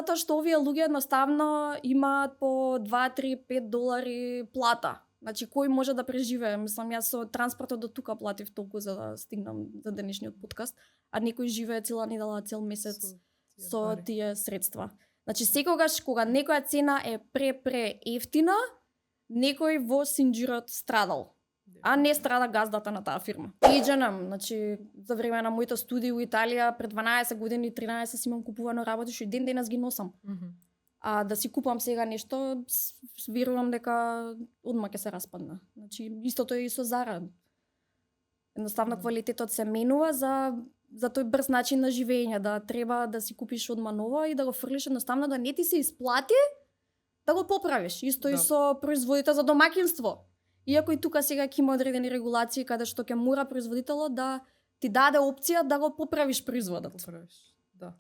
затоа што овие луѓе едноставно имаат по 2, 3, 5 долари плата. Значи, кој може да преживее? Мислам, јас со транспортот до тука платив толку за да стигнам за денешниот подкаст, а некој живее цела недела, цел месец со тие средства. Значи, секогаш кога некоја цена е пре ефтина, некој во синџирот страдал. А не страда газдата на таа фирма. Ејдженам, значи, за време на моите студии во Италија, пред 12 години, 13 си имам купувано работи, што и ден денес ги носам. А да си купам сега нешто, верувам дека одма ќе се распадна. Значи, истото е и со зарад. Едноставно квалитетот се менува за тој брз начин на живење, да треба да си купиш одма ново и да го фрлиш, едноставно да не ти се исплати да го поправиш. Исто и со производите за домаќинство. Иако и тука сега ќе има одредени регулации каде што ќе мора производителот да ти даде опција да го поправиш производот. Да.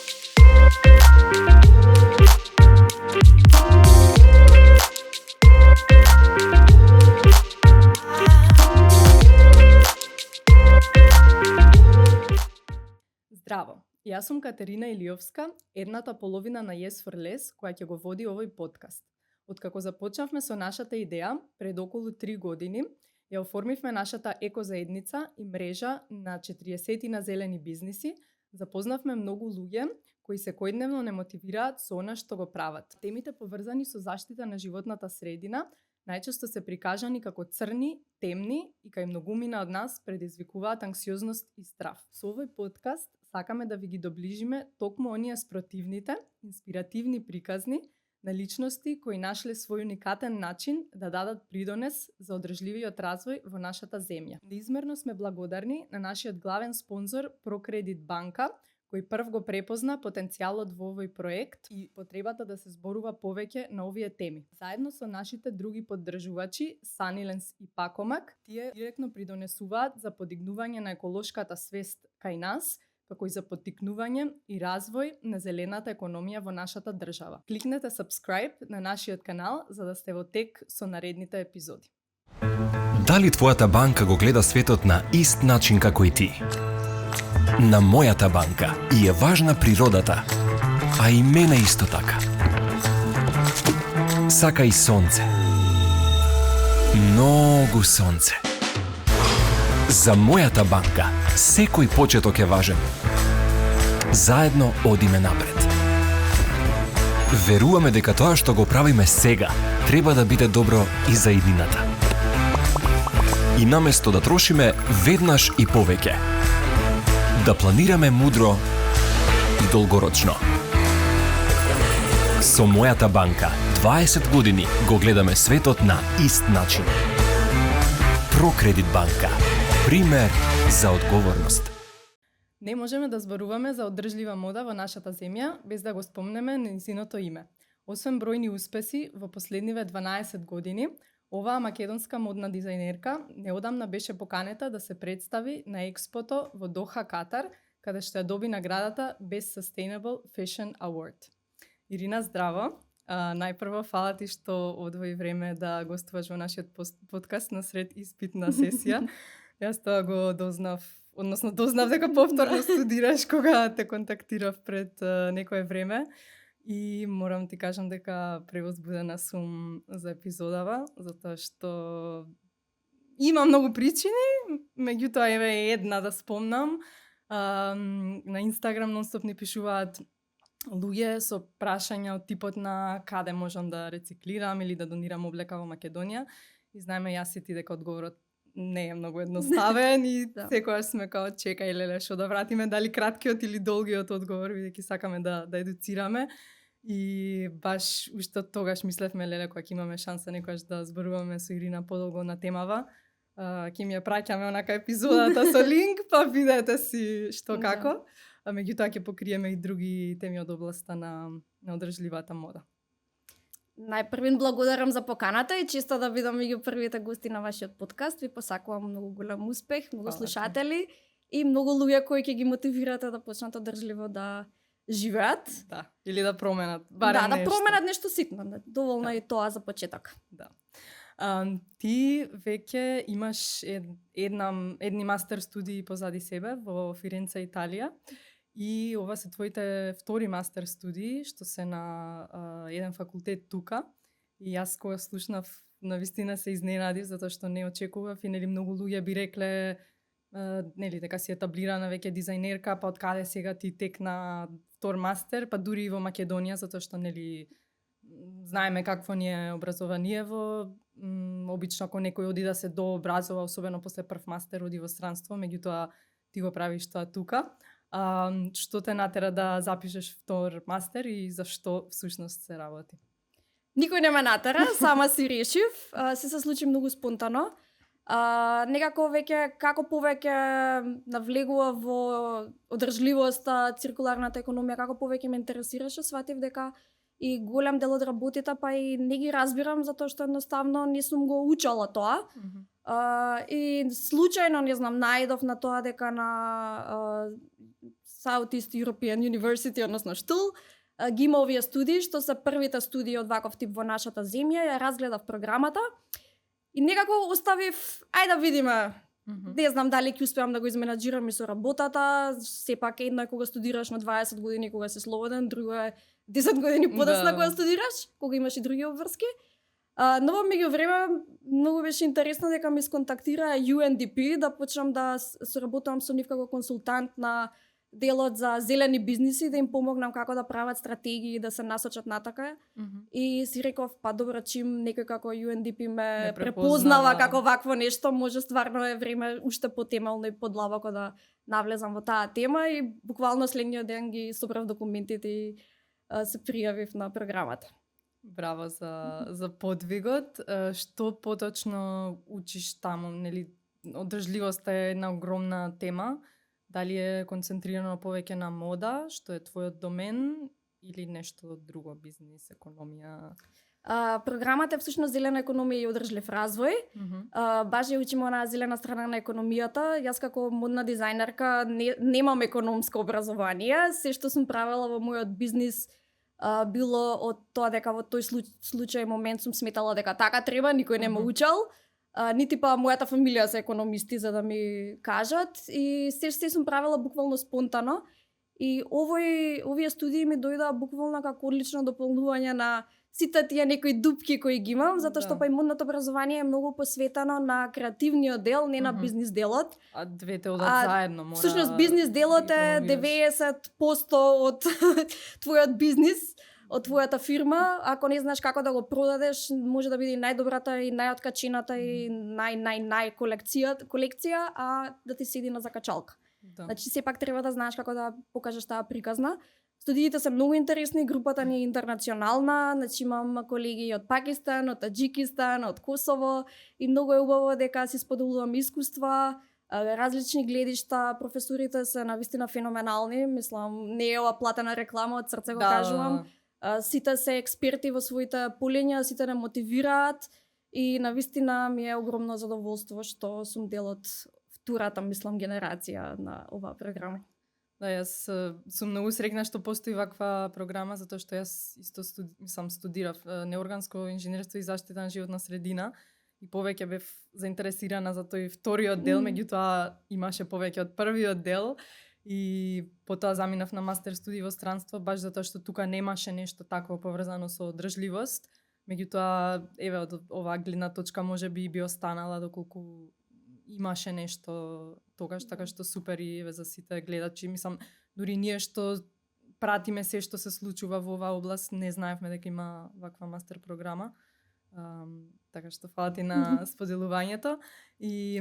Здраво, јас сум Катерина Илиовска, едната половина на Yes for Less, која ќе го води овој подкаст. Откако започнавме со нашата идеја, пред околу 3 години, ја оформивме нашата екозаедница и мрежа на 40 на зелени бизниси, запознавме многу луѓе кои секојдневно не мотивираат со она што го прават. Темите поврзани со заштита на животната средина најчесто се прикажани како црни, темни и кај многумина од нас предизвикуваат анксиозност и страв. Со овој подкаст сакаме да ви ги доближиме токму оние спротивните, инспиративни приказни на личности кои нашле свој уникатен начин да дадат придонес за одржливиот развој во нашата земја. Неизмерно сме благодарни на нашиот главен спонзор ProCredit банка, кој прв го препозна потенцијалот во овој проект и потребата да се зборува повеќе на овие теми. Заедно со нашите други поддржувачи, Sunnylands и Пакомак, тие директно придонесуваат за подигнување на еколошката свест кај нас, како и за поттикнување и развој на зелената економија во нашата држава. Кликнете subscribe на нашиот канал за да сте во тек со наредните епизоди. Дали твојата банка го гледа светот на ист начин како и ти? На мојата банка и е важна природата, а и мене исто така. Сака и сонце. Многу сонце. За мојата банка секој почеток е важен. Заедно одиме напред. Веруваме дека тоа што го правиме сега треба да биде добро и за иднината. И наместо да трошиме веднаш и повеќе, да планираме мудро и долгорочно. Со мојата банка 20 години го гледаме светот на ист начин. ProCredit банка. Пример за одговорност. Не можеме да зборуваме за одржлива мода во нашата земја без да го спомнеме нејзиното име. Освен бројни успеси во последниве 12 години, оваа македонска модна дизајнерка неодамна беше поканета да се представи на експото во Доха, Катар, каде што ја доби наградата Best Sustainable Fashion Award. Ирина, здраво! Најпрво, фала ти што одвои време да гостуваш во нашиот подкаст насред испитна сесија. Јас тоа го дознав дека повторно студираш кога те контактирав пред некое време и морам ти кажам дека превозбудена сум за епизодава, затоа што има многу причини, меѓутоа еве една да спомнам. На Инстаграм нонстоп ни пишуваат луѓе со прашања од типот на каде можам да рециклирам или да донирам облека во Македонија. И знаеме јас и ти дека одговорот не е многу едноставен и секогаш сме као чекај леле што да вратиме дали краткиот или долгиот одговор, бидејќи сакаме да едуцираме. И баш уште тогаш мислевме леле кога ќе имаме шанса некогаш да зборуваме со Ирина подолго на темава, ќе ми ја праќаме онака епизодата со линк, па видете си што како. А меѓутоа ќе покриеме и други теми од областа на одржливата мода. Најпрвин благодарам за поканата и често да бидам меѓу првите гости на вашиот подкаст. Ви посакувам многу голем успех, многу слушатели и многу луѓе кои ќе ги мотивирате да почнат одржливо да живеат. Да, или да променат барем нешто. Да променат нешто ситно. Доволно е тоа за почеток. Да. Ти веќе имаш едни мастер студии позади себе во Фиренца, Италија. И ова се твоите втори мастер студии, што се на еден факултет тука. И јас кога слушнав, навистина се изненадив, затоа што не очекував и нели многу луѓе би рекле нели дека си етаблирана веќе дизајнерка, па од каде сега ти текна втор мастер, па дури и во Македонија, затоа што нели знаеме какво ни е образованиево, обично ако некој оди да се дообразува, особено после прв мастер оди во странство, меѓутоа ти го правиш тоа тука. Што те натера да запишеш втор мастер и зашто всушност се работи? Никој не ме натера, сама си решив, се случи многу спонтано. Некако веќе, како повеќе навлегува во одржливоста, циркуларната економија, како повеќе ме интересираше, сватив дека и голем дел од работите, па и не ги разбирам, затоа што едноставно не сум го учела тоа. И случајно, не знам, најдов на тоа дека на Southeast European University, односно ШТУЛ, ги има овие студии, што се првите студии од ваков тип во нашата земја, ја разгледав програмата и некако оставив, ајде да видиме, не знам дали ќе успеам да го изменаџирам и со работата, сепак едно е кога студираш на 20 години кога си слободен, друго е 10 години подоцна кога студираш, кога имаш и други обврски. Но во меѓувреме многу беше интересно дека ми сконтактира UNDP да почнам да соработувам со нив како консултант на делот за зелени бизниси, да им помогнам како да прават стратегии, да се насочат натака. И си реков, па добро, чим некој како UNDP ме препознава како вакво нешто, може стварно е време уште потемелно и подлабоко да навлезам во таа тема и буквално следниот ден ги собрав документите и се пријавив на програмата. Браво за подвигот. Што поточно учиш таму? Нели, одржливост е една огромна тема. Дали е концентрирано повеќе на мода, што е твојот домен, или нешто друго, бизнис, економија? Програмата е всушност зелена економија и одржлив развој. Баш ја учиме на зелена страна на економијата. Јас како модна дизајнерка немам економско образование. Се што сум правела во мојот бизнис било од тоа дека во тој случај момент сум сметала дека така треба, никој не ме учел. Нити па мојата фамилија се економисти за да ми кажат и се сум правела буквално спонтано и овие студии ми дојдоа буквално како одлично дополнување на сите тие некои дупки кои ги имам, затоа што па и модното образование е многу посветено на креативниот дел, не на бизнис делот. А двете одат заедно, мора. Всушност бизнис делот е 90% од твојот бизнис, од твојата фирма. Ако не знаеш како да го продадеш, може да биде и најдобрата и најоткачената и нај колекција, а да ти седи на закачалка. Значи сепак треба да знаеш како да покажеш таа приказна. Студиите се многу интересни, групата ни е интернационална, значи имам колеги од Пакистан, од Таџикистан, од Косово и многу е убаво дека си споделувам искуства, различни гледишта, професорите се навистина феноменални, мислам, не е ова платена реклама, од срце го кажувам. Сите се експерти во своите полења, сите не мотивираат и навистина ми е огромно задоволство што сум дел од втората, мислам, генерација на оваа програма. Да, јас сум многу среќна што постои ваква програма, затоа што јас исто студирав неорганско инженерство и заштита на животна средина и повеќе бев заинтересирана за тој вториот дел, меѓутоа имаше повеќе од првиот дел и потоа заминав на мастер студии во странство, баш затоа што тука немаше нешто такво поврзано со одржливост, меѓутоа еве од оваа гледна точка можеби би останала доколку имаше нешто тогаш, така што супер и за сите гледачи. Мислам, дури ние што пратиме се што се случува во оваа област, не знаевме дека има ваква мастер програма. Така што фала ти на споделувањето. И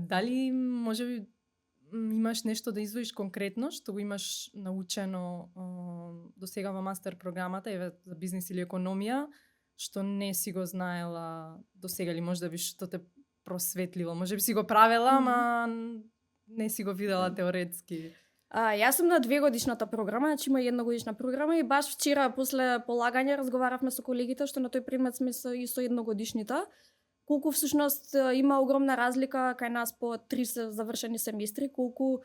дали можеби имаш нешто да извоиш конкретно што го имаш научено до сега во мастер програмата, еве за бизнис или економија, што не си го знаела до сега, или може да би што те просветливо. Може би си го правела, ама не си го видела теоретски. Јас сум на 2-годишната програма, значи има 1-годишна програма и баш вчера после полагање разговаравме со колегите што на тој предмет сме и со 1-годишните. Колку всушност има огромна разлика кај нас по 3 завршени семестри, колку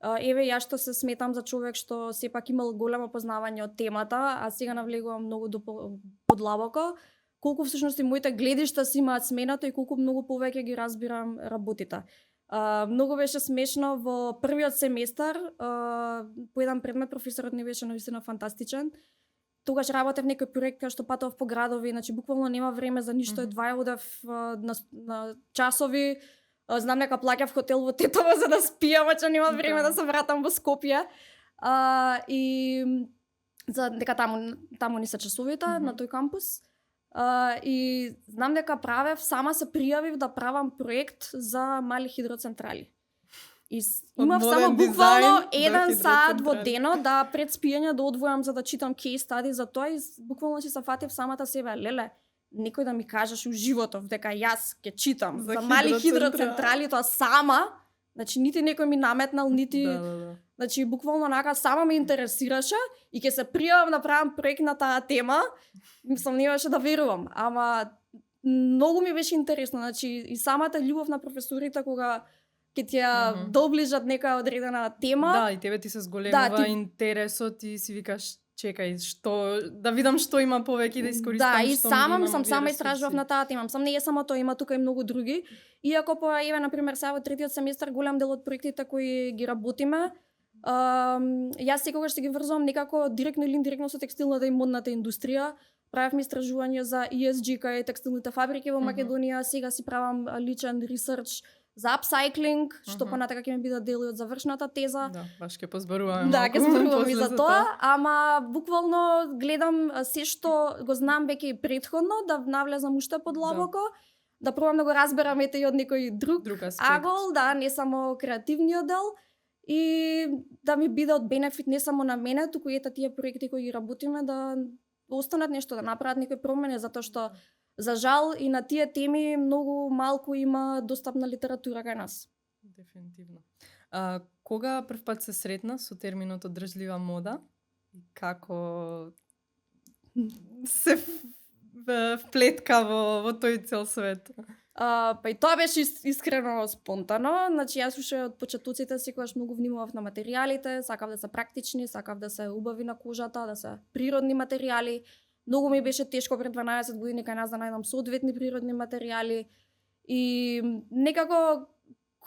еве јас што се сметам за човек што сепак имал големо познавање од темата, а сега навлегувам многу подлабоко, колку всушност и моите гледишта си имаат сменато и колку многу повеќе ги разбирам работите. Многу беше смешно во првиот семестар, по еден предмет професорот не беше навистина фантастичен. Тогаш работев некој проект кај што патував по градови, значи буквално нема време за ништо, едва одев на часови. Знам дека плаќав хотел во Тетово за да спијам, че нема време да се вратам во Скопје. И за дека таму ни се часовите на тој кампус. И знам дека сама се пријавив да правам проект за мали хидроцентрали. И имав само буквално 1 сат во денот да пред спиење да одвојам за да читам case study за тоа и буквално си се фатив самата себе. Леле, некој да ми кажеш у животов дека јас ќе читам за мали хидроцентрали тоа сама, значи нити некој ми наметнал, нити значи буквално нака сама ме интересираше и ќе се пријавам да правам проект на таа тема. Мислам немаше да верувам, ама многу ми беше интересно, значи и самата љубов на професорите кога ќе ти ја доближат нека одредена тема. Да, и тебе ти се зголемува интересот и си викаш чекај, што да видам што има повеќе да искористам. Да, и сама истражував на таа тема. Сам не е само тоа, има тука и многу други. Иако на пример сега во третиот семестар голем дел од проектите кои ги работиме, јас секогаш се ги врзувам некако директно или индиректно со текстилната и модната индустрија. Правевме истражување за ESG кај текстилните фабрики во Македонија, сега си правам личен ресерч за upcycling, што понатака ќе ми биде дел од завршната теза. Да, баш ќе позборуваме. Да, ќе зборуваме и за тоа, ама буквално гледам се што го знам веќе и претходно, да навлезам уште подлабоко, да пробам да го разберам ете и од некој друг агол, да, не само креативниот дел, и да ми биде од бенефит не само на мене, туку и тие проекти кои ги работиме да останат нешто, да направат некои промени, затоа што за жал и на тие теми многу малку има достапна литература кај нас. Дефинитивно. Кога прв пат се сретна со терминот одржлива мода и како се вплетка во тој цел свет? Па и тоа беше искрено спонтано, значи јас уште од почетоците секогаш многу внимавав на материјалите, сакав да се практични, сакав да се убави на кожата, да се природни материјали. Многу ми беше тешко пред 12 години кај нас да најдам соодветни природни материјали и некако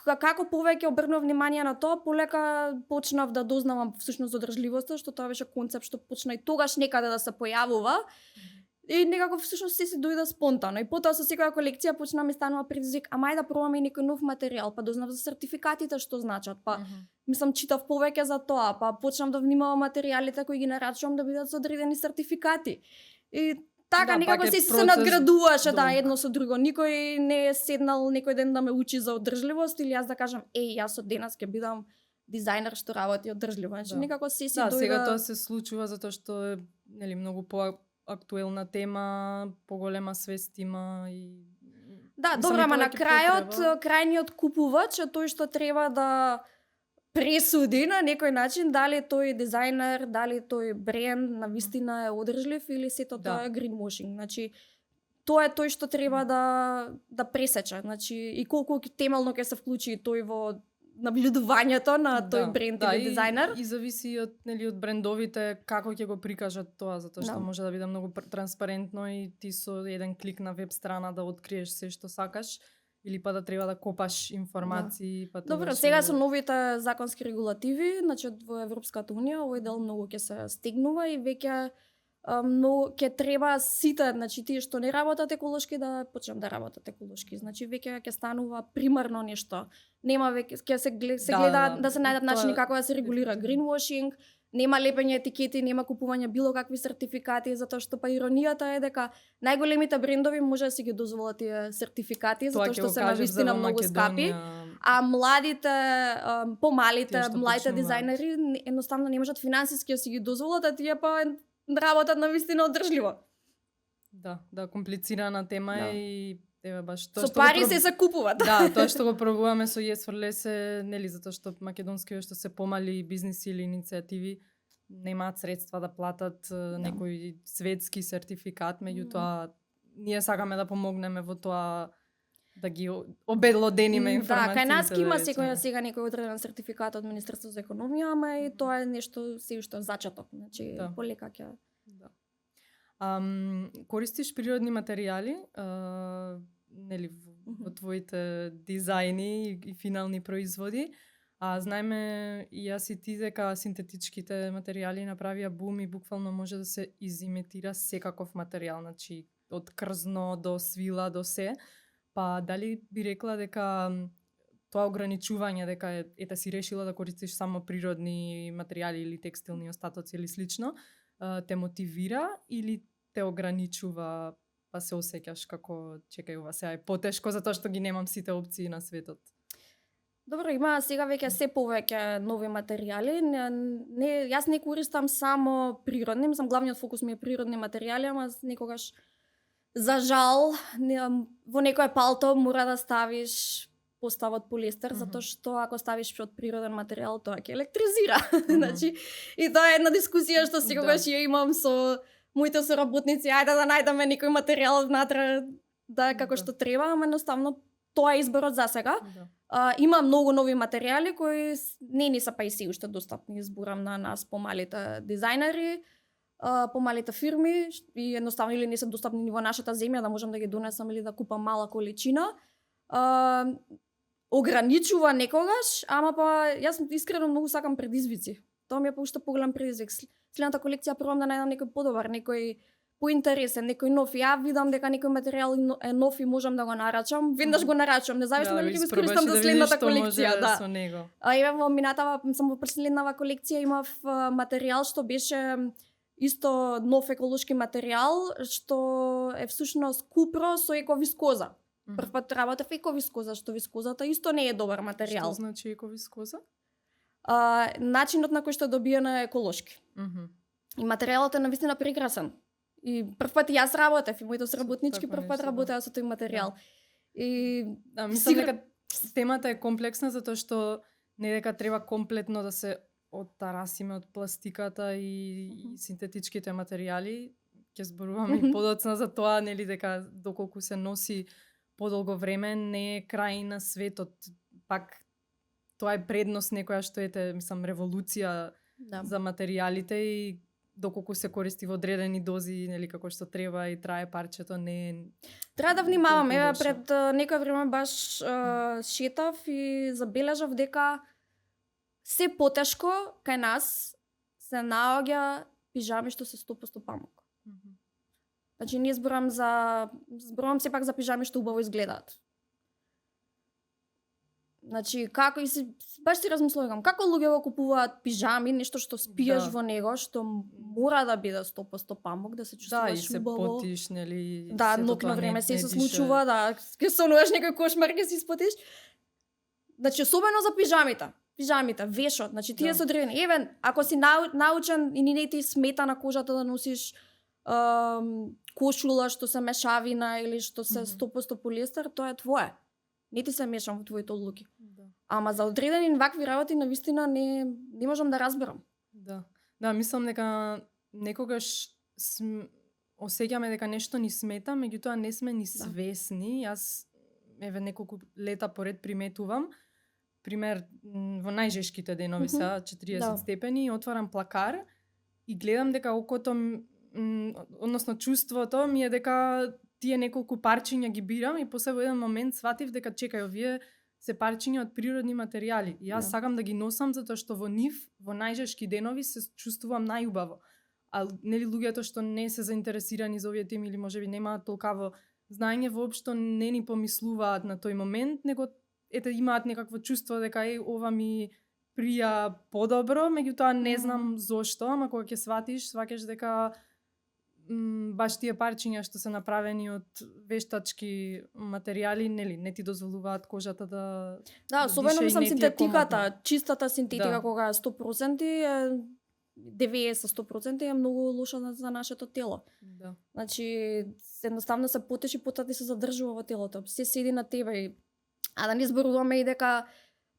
како повеќе обрнав внимание на тоа, полека почнав да дознавам всушност одржливоста, што тоа беше концепт што почна и тогаш некаде да се појавува. И некако всушност се дојде спонтано. И потоа со секоја колекција почна ми станува предизвик, ама ајде да пробаме некој нов материјал, па дознав за сертификатите што значат, па мислам читав повеќе за тоа, па почнав да внимавам материјалите кои ги нарачувам да бидат со одредени сертификати. И така некако се надградуваше едно со друго. Никој не е седнал некој ден да ме учи за одржливост или јас да кажам јас од денес ќе бидам дизајнер што работи одржливо. Значи некако се дојде. Да, сега тоа се случува затоа што е многу актуелна тема, поголема свест има и да, добро, ама на крајниот купувач е тој што треба да пресуди на некој начин дали тој дизајнер, дали тој бренд навистина е одржлив или сето тоа е greenwashing. Значи тоа е тој што треба да пресече, значи и колку темелно ќе се вклучи тој во наблюдувањето на тој бренд или дизајнер. И зависи од од брендовите како ќе го прикажат тоа, затоа што може да биде многу транспарентно и ти со еден клик на веб страна да откриеш се што сакаш или па да треба да копаш информации. Па добро, сега со новите законски регулативи, значи во Европската унија овој дел многу ќе се стегнува и веќе но ќе треба сите, значи тие што не работат еколошки да почнат да работат еколошки. Значи веќе ќе станува примарно нешто. Нема веќе ќе се гледа да се најдат начини како да се регулира greenwashing, нема лепење етикети, нема купување било какви сертификати, затоа што па иронијата е дека најголемите брендови може да си ги дозволат тие сертификати затоа што се навистина многу скапи, а младите, помалите, младите дизајнери едноставно не можат финансиски да си ги дозволат, а тие па работат навистина одржливо. Да, комплицирана тема и баш тоа со пари се купуваат. Да, тоа што го пробуваме со Јесфрлесе, затоа што македонски што се помали бизниси или иницијативи немаат средства да платат некој светски сертификат, меѓутоа ние сакаме да помогнеме во тоа да ги обелодениме информациите. Да, кај нас има сега некој одреден сертификат од Министерството за економија, ама и тоа е нешто се уште зачаток, значи полека ќе. Користиш природни материјали, во твоите дизајни и финални производи. А знаеме и јас и ти дека синтетичките материјали направија бум и буквално може да се изимитира секаков материјал, значи од крзно до свила до се. Па дали би рекла дека тоа ограничување дека ете си решила да користиш само природни материјали или текстилни остатоци или слично, те мотивира или те ограничува, па се осеќаш како чекај ова сега е потешко затоа што ги немам сите опции на светот? Добро, има сега веќе се повеќе нови материјали. Јас не користам само природни, мислам главниот фокус ми е природни материјали, ама некогаш за жал во некое палто мора да ставиш поставот полиестер, затоа што ако ставиш од природен материјал, тоа ќе електризира. Значи, и тоа е една дискусија што секогаш ја имам со моите соработници, ајде да најдеме некој материјал внатре да е како што треба, ама едноставно тоа е изборот за сега. Има многу нови материјали кои не ни се па и се уште достапни, зборам на нас помалите дизајнери, помалите фирми и едноставно или не се достапни ни во нашата земја да можам да ги донесам или да купам мала количина. Ограничува некогаш, ама па јас искрено многу сакам предизвици. Тоа ми е уште поголем предизвик. Следната колекција пробам да најдам некој подобар, некој поинтересен, некој нов. Ја видам дека некој материјал е нов и можам да го нарачам. Веднаш го нарачам, независно дали ќе го искористам за следната колекција. Да. Со него. Во минатава, сам во последнава колекција имав материјал што беше исто нов еколошки материјал, што е всушност купро со ековискоза. Прв пат работев ековискоза, што вискозата исто не е добар материјал. Што значи ековискоза? Начинот на кој што е добиена е еколошки. И материјалот е навистина прекрасен. И прв пат јас работев, и моите сработнички прв пат работеа со тој материјал. И мислам дека темата е комплексна затоа што не дека треба комплетно да се оттарасиме од пластиката и синтетичките материјали. Ќе зборуваме и подоцна за тоа, нели дека доколку се носи подолго време не е крај на светот. Пак тоа е предност некоја што ете, мислам, револуција за материјалите и доколку се користи во одредени дози, нели како што треба и трае парчето, не е... Треба да внимаваме. Еве пред некој време баш шетав и забележав дека се потешко кај нас се наоѓа пижами што се 100% памук. Значи ние зборувам сепак за пижами што убаво изгледаат. Значи како и баш си размислувам како луѓе го купуваат пижами, нешто што спиеш во него, што мора да биде 100% памук, да се чувствуваш убаво. Да, и се потиш, нели? Да, ноќно време се случува, да, ќе сонуваш некој кошмар, ќе се испотиш. Значи особено за пижамите, вешот, значи тие се одредени. Еве, ако си научен и не ти смета на кожата да носиш кошула што се мешавина или што се 100% полиестер, тоа е твое. Не ти се мешам во твоите одлуки. Ама за одредени вакви работи навистина не можам да разберам. Да, мислам дека некогаш осеќаме дека нешто ни смета, меѓутоа не сме ни свесни. Јас еве неколку лета поред приметувам, пример во најжешките денови сега 40 степени, отварам плакар и гледам дека окото односно чувството ми е дека тие неколку парчиња ги бирам и после во еден момент сватив дека чекај, овие се парчиња од природни материјали. И јас сакам да ги носам затоа што во нив, во најжешки денови се чувствувам најубаво. А нели луѓето што не се заинтересирани за овие теми или можеби немаат толкаво знаење, воопшто не ни помислуваат на тој момент, него ете имаат некакво чувство дека ова ми прија подобро, меѓутоа не знам зошто, ама кога ќе сваќаш дека баш тие парчиња што се направени од вештачки материјали, нели, не ти дозволуваат кожата да особено мислам синтетиката, чистата синтетика кога е 100%, 90-100% е многу лоша за нашето тело. Значи, едноставно се потеши, потат се задржува во телото. Се седи на тебе. А да не зборуваме и дека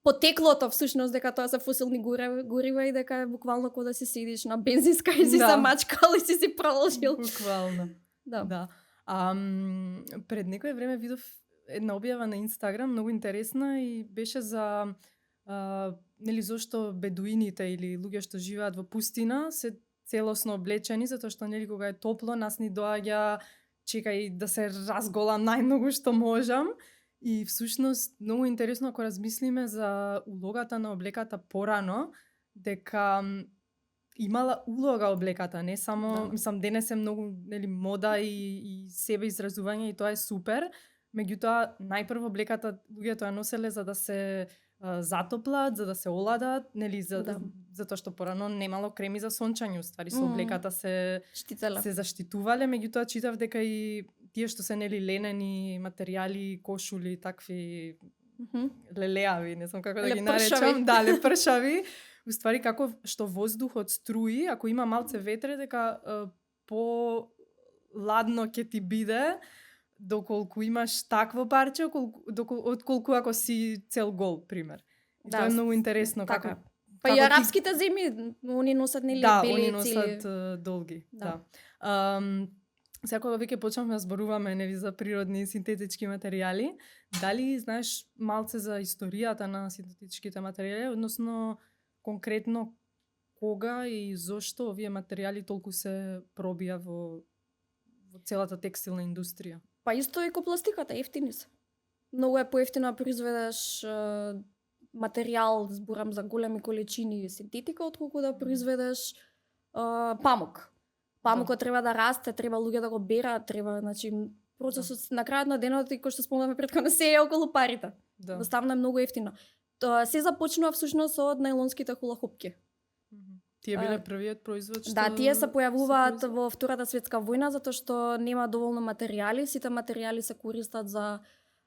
потеклото всушност дека тоа се фосилни горива и дека е буквално кога да се седиш на бензинска и си замачкал и си продолжил. Буквално. Да. Пред некое време видов една објава на Инстаграм многу интересна и беше за нели зошто бедуините или луѓе што живеат во пустина се целосно облечени затоа што нели кога е топло нас ни доаѓа чекај да се разголам најмногу што можам. И всушност многу интересно ако размислиме за улогата на облеката порано, дека имала улога облеката, не само, мислам, денес е многу, нели, мода и себе изразување и тоа е супер. Меѓутоа, најпрво облеката луѓето ја носеле за да се затоплат, за да се оладат, нели, затоа што порано немало креми за сончање, уствари со облеката се заштитувале, меѓутоа читав дека и тие што се, нели, ленени материјали, кошули, такви лелеави, не знам како да ги наречам, лепршави, уствари како што воздухот струи, ако има малце ветре, дека по ладно ќе ти биде, доколку имаш такво парче, отколку ако си цел гол, пример. И тоа е многу интересно. Така. Па и арапските земји, они носат, нели, бели они носат долги. Сега кога веќе почнавме да зборуваме, нели, за природни и синтетички материјали, дали знаеш малце за историјата на синтетичките материјали, односно конкретно кога и зошто овие материјали толку се пробија во целата текстилна индустрија? Па исто и ко пластиката, ефтини се. Многу е поевтино да произведеш материјал, зборам за големи количини синтетика, отколку да произведеш памук. Памукот треба да расте, треба луѓе да го берат, треба, значи, процесот на крајот на денот и кој што спомнавме претходно се е околу парите. Доставно е многу ефтино. Тоа се започнува всушност од најлонските хулахопки. Тие биле првиот производ што... Да, тие се појавуваат во Втората светска војна затоа што нема доволно материјали, сите материјали се користат за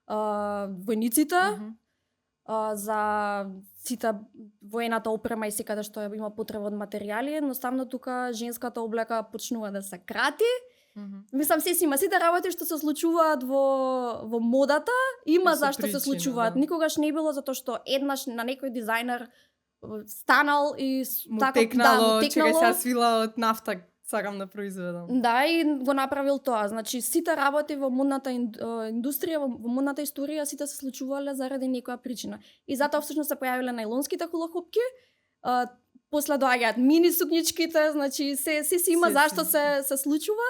војниците, за сите воената опрема и секаде што има потреба од материјали, едноставно тука женската облека почнува да се крати. Мислам, се има сите работи што се случуваат во модата, има зашто се случуваат. Никогаш не било затоа што еднаш на некој дизајнер станал и така текнало, чекај се свила од нафта, сакам да произведам. Да, и го направил тоа. Значи сите работи во модната индустрија, во модната историја сите се случувале заради некоја причина. И затоа всушност се појавиле најлонските хулахопки, после доаѓаат мини сукничките, значи се има зашто се случува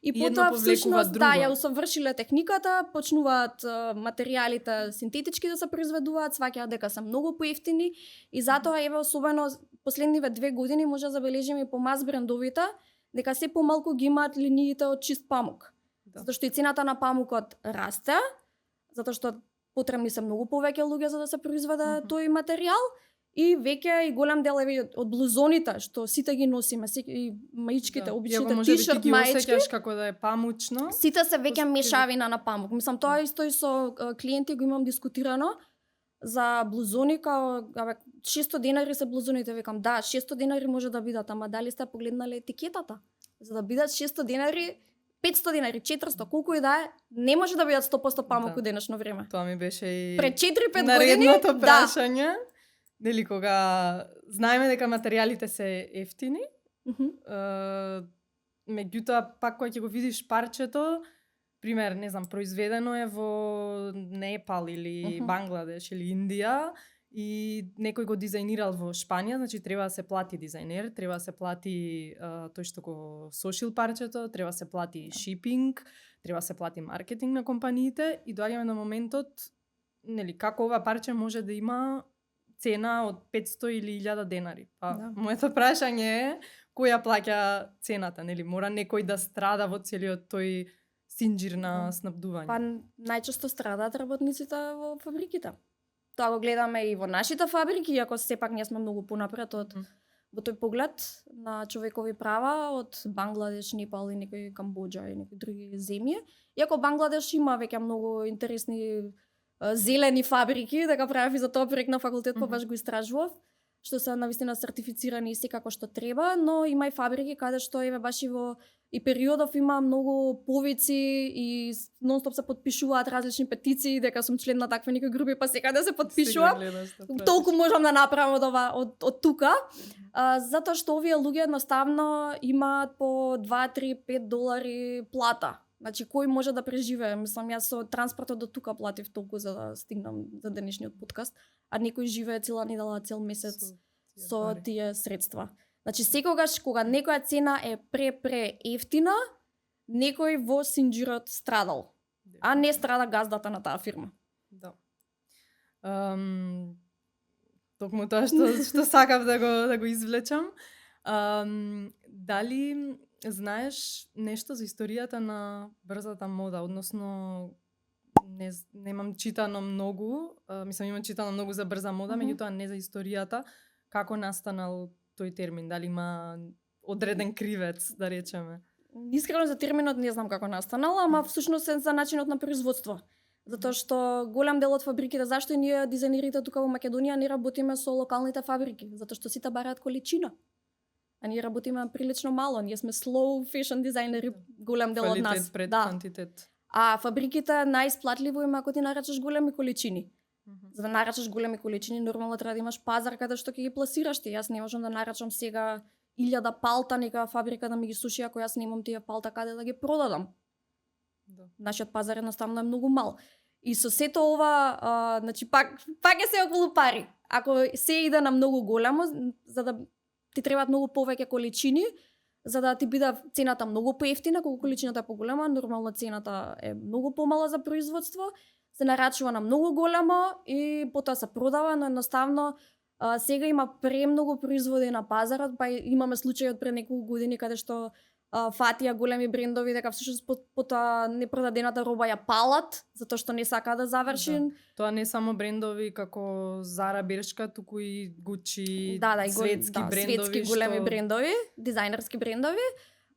и потоа всушност ја усовршиле техниката, почнуваат материјалите синтетички да се произведуваат, сваќаат дека се многу поевтини и затоа еве особено последниве 2 години може да забележиме и по мас брендовите дека се помалку ги имаат линиите од чист памук. Затоа што и цената на памукот расте, затоа што потребни се многу повеќе луѓе за да се произведе тој материјал. И веќе и голем дел од блузоните што сите ги носиме, и маичките, обичните тишерт маички, како да е памучно. Сите се веќе мешавина на памук. Мислам тоа исто и со клиенти го имам дискутирано за блузони, као 600 денари се блузоните, викам да, 600 денари може да бидат, ама дали сте погледнале етикетата? За да бидат 600 денари, 500 денари, 400, колку и да е, не може да бидат 100% памук во денешно време. Тоа ми беше и пред 4-5 години. Наредното прашање. Нели, кога знаеме дека материјалите се ефтини, меѓутоа пак кога ќе го видиш парчето, пример, не знам, произведено е во Непал или Бангладеш или Индија и некој го дизајнирал во Шпанија, значи треба да се плати дизајнер, треба да се плати тој што го сошил парчето, треба да се плати шипинг, треба да се плати маркетинг на компаниите и доаѓаме на моментот, нели, како ова парче може да има цена од 500 или 1000 денари. Моето прашање е кој ја плаќа цената, нели? Мора некој да страда во целиот тој синџир на снабдување. Па најчесто страдаат работниците во фабриките. Тоа го гледаме и во нашите фабрики, иако сепак ние сме многу понапред во тој поглед на човекови права од Бангладеш, Непал и некои Камбоџа и некои други земји. Иако Бангладеш има веќе многу интересни зелени фабрики, дека правев и за тоа проект на факултет, па баш го истражував, што се навистина сертифицирани и секако што треба, но има и фабрики каде што еве баш и во и периодов има многу повици и нонстоп се потпишуваат различни петиции дека сум член на такви некои групи, па секаде се потпишувам. Толку можам да направам од тука, затоа што овие луѓе едноставно имаат по 2, 3, 5 долари плата. Значи, кој може да преживее? Мислам, јас со транспортот до тука платив толку за да стигнам за денешниот подкаст, а некој живее цела недела, цел месец со тие средства. Значи, секогаш кога некоја цена е пре ефтина, некој во синџирот страдал, а не страда газдата на таа фирма. Да. Токму тоа што сакав да го извлечам. Дали знаеш нешто за историјата на брзата мода, односно немам читано многу, имам читано многу за брза мода, меѓутоа не за историјата, како настанал тој термин, дали има одреден кривец, да речеме. Искрено за терминот не знам како настанал, ама всушност е за начинот на производство. Затоа што голем дел од фабриките, зашто ние дизајнерите тука во Македонија не работиме со локалните фабрики, затоа што сите бараат количина. А ние работиме прилично мало, ние сме slow fashion дизајнери, голем дел од нас. Квалитет пред квантитет. А фабриките најисплатливо им ако ти нарачаш големи количини. За да нарачаш големи количини, нормално треба да имаш пазар каде што ќе ги пласираш ти. Јас не можам да нарачам сега 1000 палта некоја фабрика да ми ги суши, ако јас немам тие палта каде да ги продадам. Да. Нашиот пазар едноставно е многу мал. И со сето ова, значи пак е се околу пари. Ако се иде на многу големо, за да ти требаат многу повеќе количини, за да ти биде цената многу поевтина, кога количината е поголема, нормално цената е многу помала за производство, се нарачува на многу големо и потоа се продава, но едноставно сега има премногу производи на пазарот, па имаме случаи од пред неколку години каде што фатија големи брендови дека всушност потоа непродадената роба ја палат затоа што не сака да заврши. Да. Тоа не само брендови како Zara, Bershka, туку и Gucci, и светски брендови, светски големи брендови, дизајнерски брендови.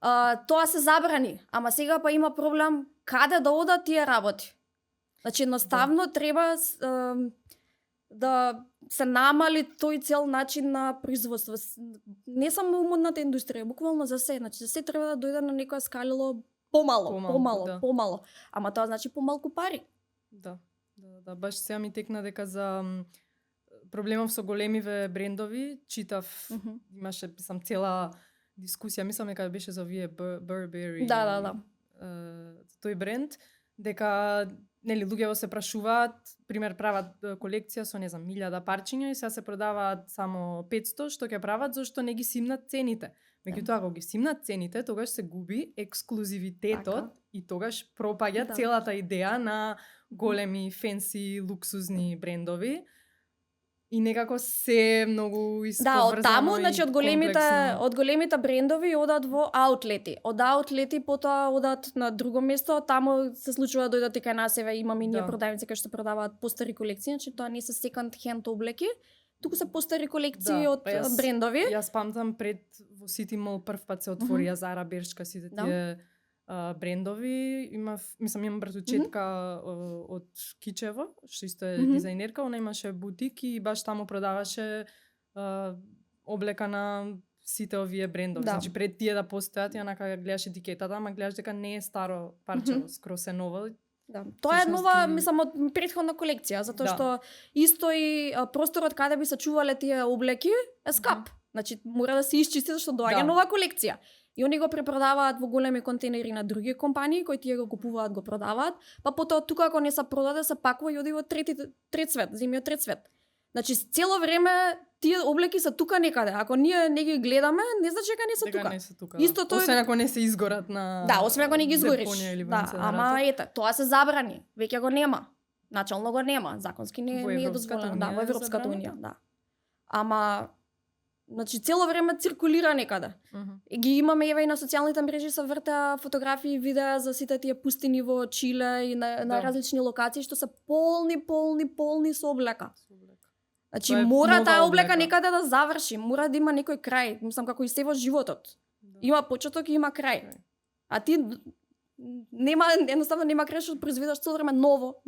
Тоа се забрани, ама сега па има проблем каде да одат тие работи. Значи едноставно треба да се намали тој цел начин на производство. Не само модната индустрија, буквално за се. Значи за се треба да дојде на некоја скалило помало. Ама тоа значи помалку пари. Да. Баш сега ми текна дека за проблемов со големиве брендови, читав, имаше цела дискусија, мислам дека беше за овие Burberry. Да. Тој бренд, дека луѓето се прашуваат, пример прават колекција со 1000 парчиња и сега се продаваат само 500, што ќе прават зашто не ги симнат цените. Меѓутоа ако ги симнат цените, тогаш се губи ексклузивитетот и тогаш пропаѓа целата идеја на големи, фенси, луксузни брендови. И некако се многу исковрзано. Да, од таму, значи од големите брендови одат во аутлети. Од аутлети потоа одат на друго место, таму се случува да дојдат и кај нас, имаме и ние продавници кои што продаваат постари колекции, значи тоа не се секонд хенд облеки, туку се постари колекции од брендови. Јас памтам пред во City Mall прв пат се отворија Zara, Bershka, сите тие брендови. Имам братучетка од Кичево, што исто е дизајнерка, она имаше бутик и баш таму продаваше облека на сите овие брендови. Значи пред тие да постојат, ја нака гледаш етикетата, ама гледаш дека не е старо парче, скрос е ново. Да. Тоа е нова, од претходна колекција, затоа што исто и просторот каде би се чувале тие облеки е скап. Значи мора да се исчисти зашто доаѓа нова колекција. И они го препродаваат во големи контейнери на други компании кои тие го купуваат, го продаваат, па потоа тука ако не се продаде се пакува и оди во трет свет, земјиот трет свет. Значи цело време тие облеки се тука некаде. Ако ние не ги гледаме, не значи дека не се тука. Не се тука. Исто тоа освен ако не се изгорат на освен ако не ги изгориш. Ама ете, тоа се забрани. Веќе го нема. Начално го нема, законски не е дозволено, во Европската унија, Ама значи цело време циркулира некаде. Ги имаме и на социјалните мрежи се вртеа фотографии и видеа за сите тие пустини во Чиле и на различни локации што се полни со облека. Значи мора таа облека некаде да заврши, мора да има некој крај, мислам како и се во животот. Има почеток и има крај. А ти едноставно нема крај што произведаш цело време ново.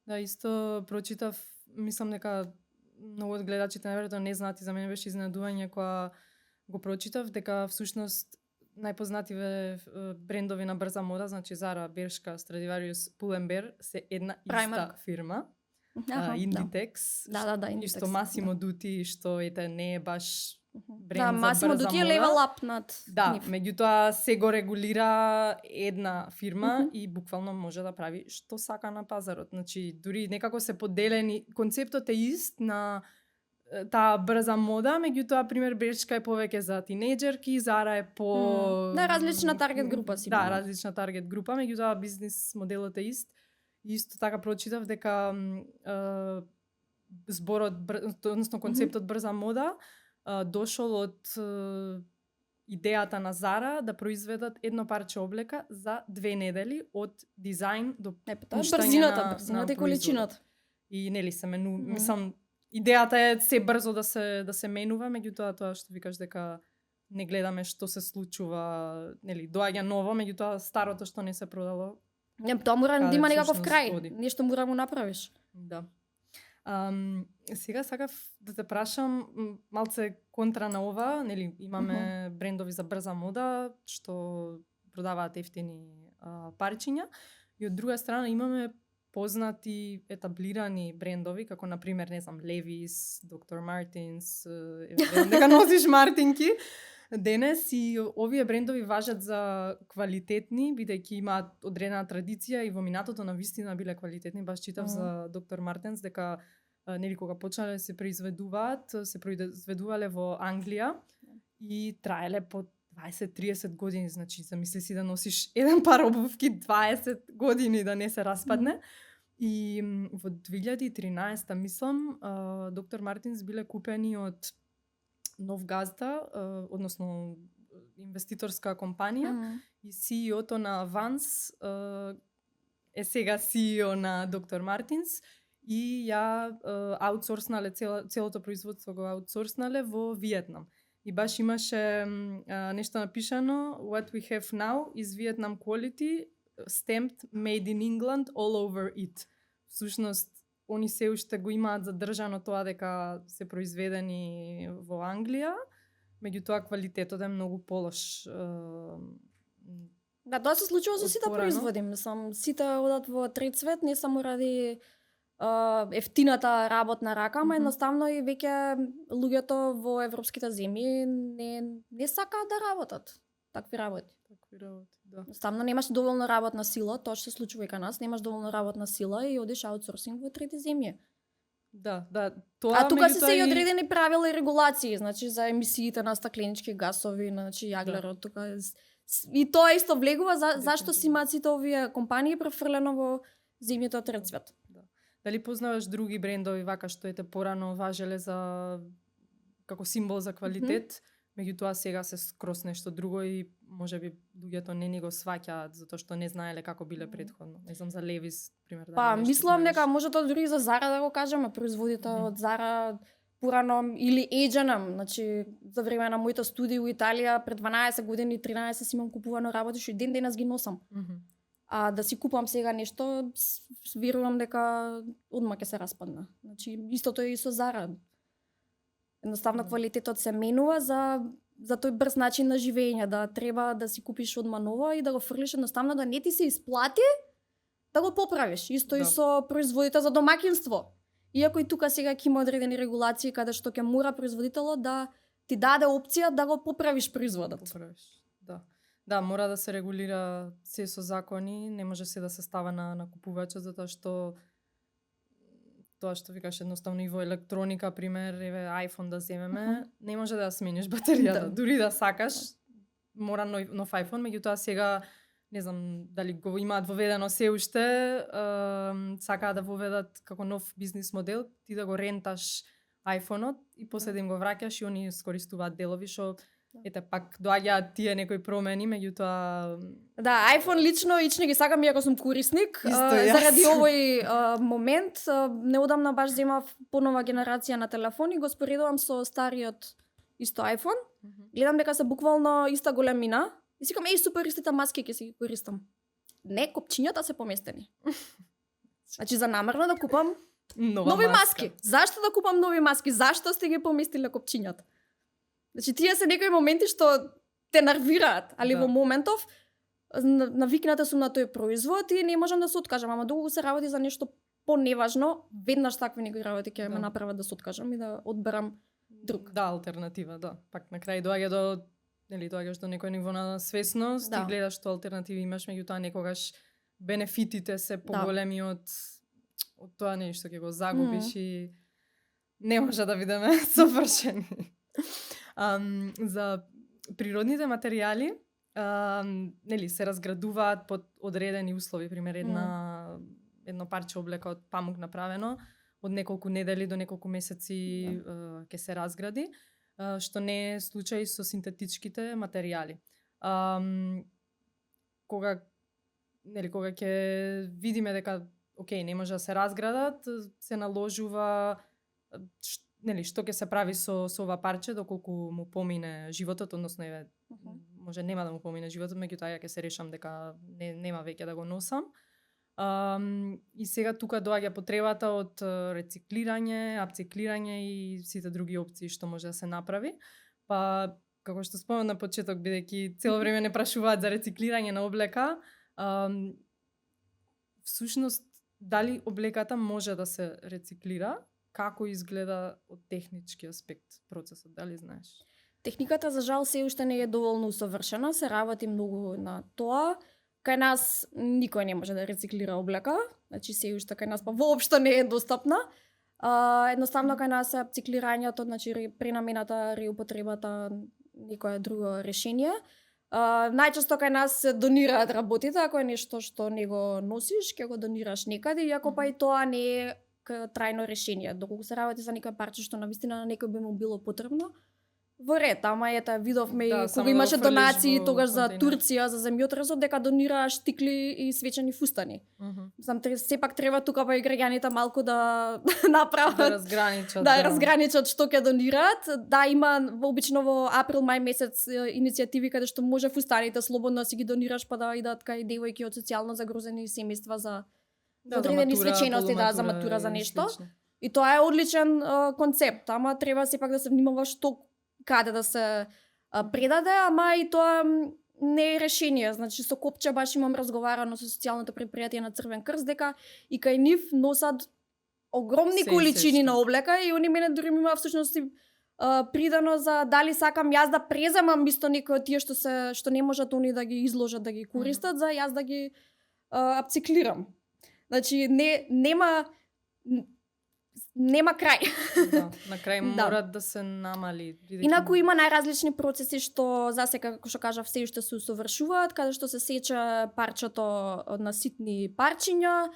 Да, исто прочитав, мислам дека многу од гледачите наверојатно не знаат и за мене беше изненадување кога го прочитав дека всушност најпознативе брендови на брза мода, значи Zara, Bershka, Stradivarius, Pull&Bear се една иста фирма. Inditex. Inditex. Исто Massimo Dutti, што не е баш бренд за брза Massimo Dutti е level up над нив. Меѓутоа се го регулира една фирма и буквално може да прави што сака на пазарот. Значи дури некако се поделени, концептот е ист на таа брза мода, меѓутоа пример Bershka е повеќе за тинејџерки, Zara е по различна таргет група си. Да, различна таргет група, меѓутоа бизнис моделот е ист. Исто така прочитав дека зборот, односно концептот брза мода дошол од идејата на Зара да произведат едно парче облека за 2 недели од дизајн до Тоа е пуштање брзината и количината. И нели се мислам идејата е се брзо да се менува, меѓутоа тоа што викаш дека не гледаме што се случува, нели доаѓа ново, меѓутоа старото што не се продало. Не, тоа мора да има некаков всушност крај. оди. Нешто мора да го направиш. Да. Сега сакав да те прашам малце контра на ова, нели имаме брендови за брза мода што продаваат ефтини парчиња и од друга страна имаме познати етаблирани брендови како на пример не знам Levi's, Dr. Martens, дека носиш мартинки денес и овие брендови важат за квалитетни бидејќи имаат одредена традиција и во минатото на вистина биле квалитетни. Баш читав за Dr. Martens дека нели кога почнале се произведуваат, се произведувале во Англија и траеле по 20-30 години, значи замисли си да носиш еден пар обувки 20 години да не се распадне. И во 2013 мислам, Dr. Martens биле купени од нов газда, односно инвеститорска компанија и CEO-то на Vans е сега CEO на Dr. Martens и ја аутсорснале целото производство го аутсорснале во Виетнам. И баш имаше нешто напишано What we have now is Vietnam quality stamped made in England all over it. Всушност они се уште го имаат задржано тоа дека се произведени во Англија, меѓутоа квалитетот е многу полош. Да, тоа се случува со сите производи, мислам, сите одат во трет свет, не само ради ефтината работна рака, ама едноставно и веќе луѓето во европските земји не сакаат да работат такви работи. Да. Едноставно немаш доволно работна сила, тоа што се случува и кај нас, немаш доволно работна сила и одиш аутсорсинг во трети земји. Да, тоа тука се и одредени правила и регулации, значи за емисиите на стакленички гасови, значи јаглерот, тука и тоа исто влегува зашто си имаат сите овие компании префрлено во земјите од трет свет. Дали познаваш други брендови вака што ете порано важеле за како символ за квалитет, меѓутоа сега се скрос нешто друго и можеби луѓето не го сваќаат затоа што не знаеле како биле претходно. Не знам за Levi's пример да. Па мислам дека може тоа дури за Zara да го кажеме, производите од Zara порано или H&M, значи за време на моите студии во Италија пред 12 години, 13 си имам купувано работи што и ден денес ги носам. А да си купам сега нешто, верувам дека одма ќе се распадне. Значи истото е и со Zara. Едноставно квалитетот се менува за тој брз начин на живење, да треба да си купиш одма ново и да го фрлиш, едноставно да не ти се исплати да го поправиш. Исто и со производите за домаќинство. Иако и тука сега ќе има одредени регулации каде што ќе мора производителот да ти даде опција да го поправиш производот. Да, мора да се регулира се со закони, не може се да се става на купувачот затоа што тоа што викаш едноставно и во електроника, пример, еве iPhone да земеме, не може да смениш батеријата, дури да сакаш, мора нов iPhone, меѓутоа сега не знам дали го имаат воведено се уште, сакаат да воведат како нов бизнис модел, ти да го ренташ iPhone-от и после да им го враќаш и они скористуваат делови што ете пак доаѓаат тие некои промени, меѓутоа да, iPhone лично ги сакам иако сум корисник. Заради овој момент неодамна баш земав понова генерација на телефони, го споредувам со стариот исто iPhone. Гледам дека се буквално иста големина и сикам еј супер истите маски ќе си ги користам. Не, копчињата се поместени. Значи за намерно да купам нови маски. Зашто да купам нови маски? Зашто сте ги поместиле копчињата? Значи, тие се некои моменти што те нервираат, али во моментов навикната сум на тој производ и не можам да се откажам, ама долго се работи за нешто поневажно, веднаш такви некои работи ќе ме направат да се откажам и да одберам друг. Да, алтернатива, да. Пак на крај доаѓаш до некој ниво на свесност и гледаш што алтернативи имаш, меѓутоа некогаш бенефитите се поголеми од тоа нешто ќе го загубиш и не може да бидеме совршени. За природните материјали нели се разградуваат под одредени услови, пример една едно парче облека од памук направено, од неколку недели до неколку месеци ќе се разгради, што не е случај со синтетичките материјали. Кога ќе видиме дека окей, не може да се разградат, се наложува што ќе се прави со ова парче доколку му помине животот, односно може нема да му помине животот, меѓутоа ќе се решам дека нема веќе да го носам. И сега тука доаѓа потребата од рециклирање, апциклирање и сите други опции што може да се направи. Па како што спомнав на почеток, бидејќи цело време не прашуваат за рециклирање на облека, всушност дали облеката може да се рециклира? Како изгледа од технички аспект процесот, дали знаеш? Техниката за жал се уште не е доволно усовршена, се работи многу на тоа. Кај нас никој не може да рециклира облека, значи се уште кај нас па воопшто не е достапна. Едноставно кај нас е апциклирањето, значи пренамената, реупотребата, некое друго решение. Најчесто кај нас се донираат работите, ако е нешто што не го носиш, ќе го донираш некаде, иако па и тоа не е трајно решение. Доколку се работи за некој парче што навистина на некој би му било потребно, во ред, ама ета видовме кога имаше донации тогаш за Турција, за земјотресот, дека донираа штикли и свечени фустани. Сепак треба тука па и граѓаните малку да направат, да разграничат, разграничат што ќе донираат. Да, има обично во април-мај месец иницијативи каде што може фустаните слободно да си ги донираш па да идат кај девојки од социјално загрозени семејства за одредени свечености, за матура, за нешто. И тоа е одличен концепт, ама треба сепак да се внимава што каде да се предаде, ама и тоа не е решение. Значи со Копче баш имам разговарано со социјалното предпријатие на Црвен крст дека и кај нив носат огромни количини на облека и они мене дури има всушност придано за дали сакам јас да преземам мисто некои од тие што не можат они да ги изложат да ги користат, за јас да ги апциклирам. Значи нема крај. На крај морат да се намали. Инаку има најразлични процеси што засека, како што кажав, се уште се усовршуваат, каде што се сече парчето на ситни парчиња,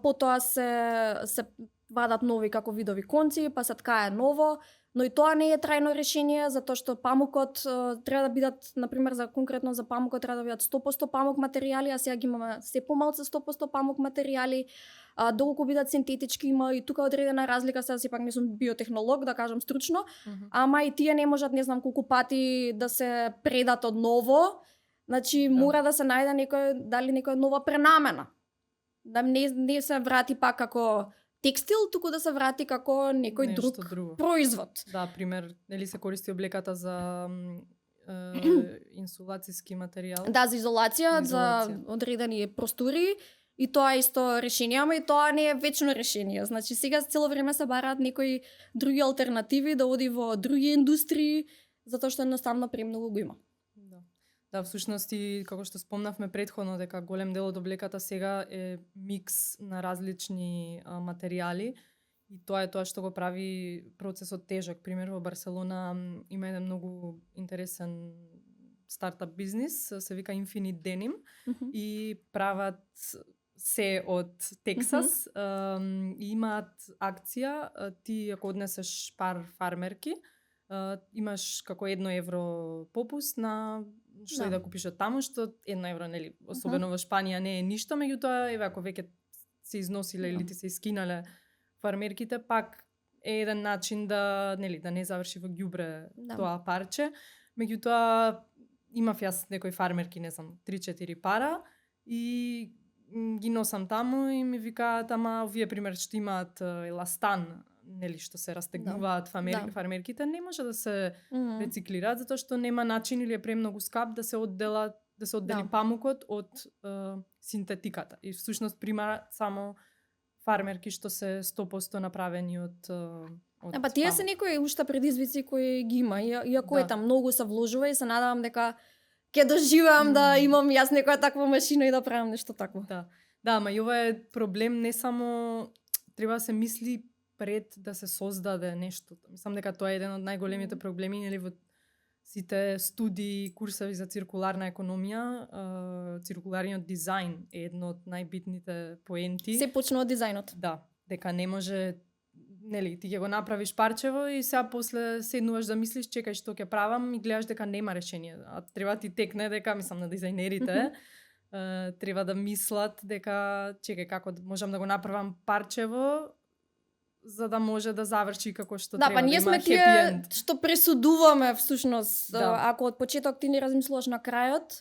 потоа се вадат нови како видови конци, па се ткае ново, но и тоа не е трајно решение, затоа што памукот треба да бидат, например, конкретно за памукот треба да бидат 100% памук материјали, а сега ги имаме се помалку 100% памук материјали. Доколку бидат синтетички, има и тука одредена разлика, сега сепак не сум биотехнолог, да кажам стручно, ама и тие не можат не знам колку пати да се предат од ново. Значи мора да се најде некоја нова пренамена. Да не се врати пак како текстил, туку да се врати како некој друг производ. Да, пример, нели се користи облеката за инсулацијски материјал? Да, за изолација, за одредени простори. И тоа е исто решение, ама и тоа не е вечно решение. Значи сега цело време се бараат некои други алтернативи да оди во други индустрии, затоа што едноставно премногу го има. Да, всушност и како што спомнавме претходно дека голем дел од облеката сега е микс на различни материјали и тоа е тоа што го прави процесот тежок. Пример во Барселона има еден многу интересен стартап бизнис, се вика Infinite Denim и прават се од Тексас, имаат акција, ти ако однесеш пар фармерки, имаш како 1 евро попуст на што и да купиш од таму, што 1 евро, нели, особено во Шпанија не е ништо, меѓутоа, еве, ако веќе се износиле или ти се искинале фармерките, пак е еден начин да, нели, да не заврши во ѓубре тоа парче. Меѓутоа, имав јас некои фармерки, не знам, 3-4 пара и ги носам таму и ми викаат, ама овие пример што имаат еластан, нели, што се растегнуваат фармерките, не може да се рециклираат затоа што нема начин или е премногу скап да се оддели памукот од синтетиката. И всушност примерат само фармерки што се 100% направени од па тие се некои уште предизвици кои ги има, иако е там многу се вложува и се надевам дека ќе доживеам да имам јас некоја таква машина и да правам нешто такво. Да, ама и ова е проблем, не само треба да се мисли пред да се создаде нешто. Мислам дека тоа е еден од најголемите проблеми, нели, во сите студии, курсови за циркуларна економија, циркуларниот дизајн е едно од најбитните поенти. Се почнува од дизајнот. Да, дека не може, нели, ти ќе го направиш парчево и сега после седнуваш да мислиш, чекај што ќе правам и гледаш дека нема решение. А треба ти текне дека, мислам, на дизајнерите, треба да мислат дека, чекај, како можам да го направам парчево, за да може да заврши како што Да, треба, па ние да има сме happy тие end. што пресудуваме всушност. Да. Ако од почеток ти не размислуваш на крајот,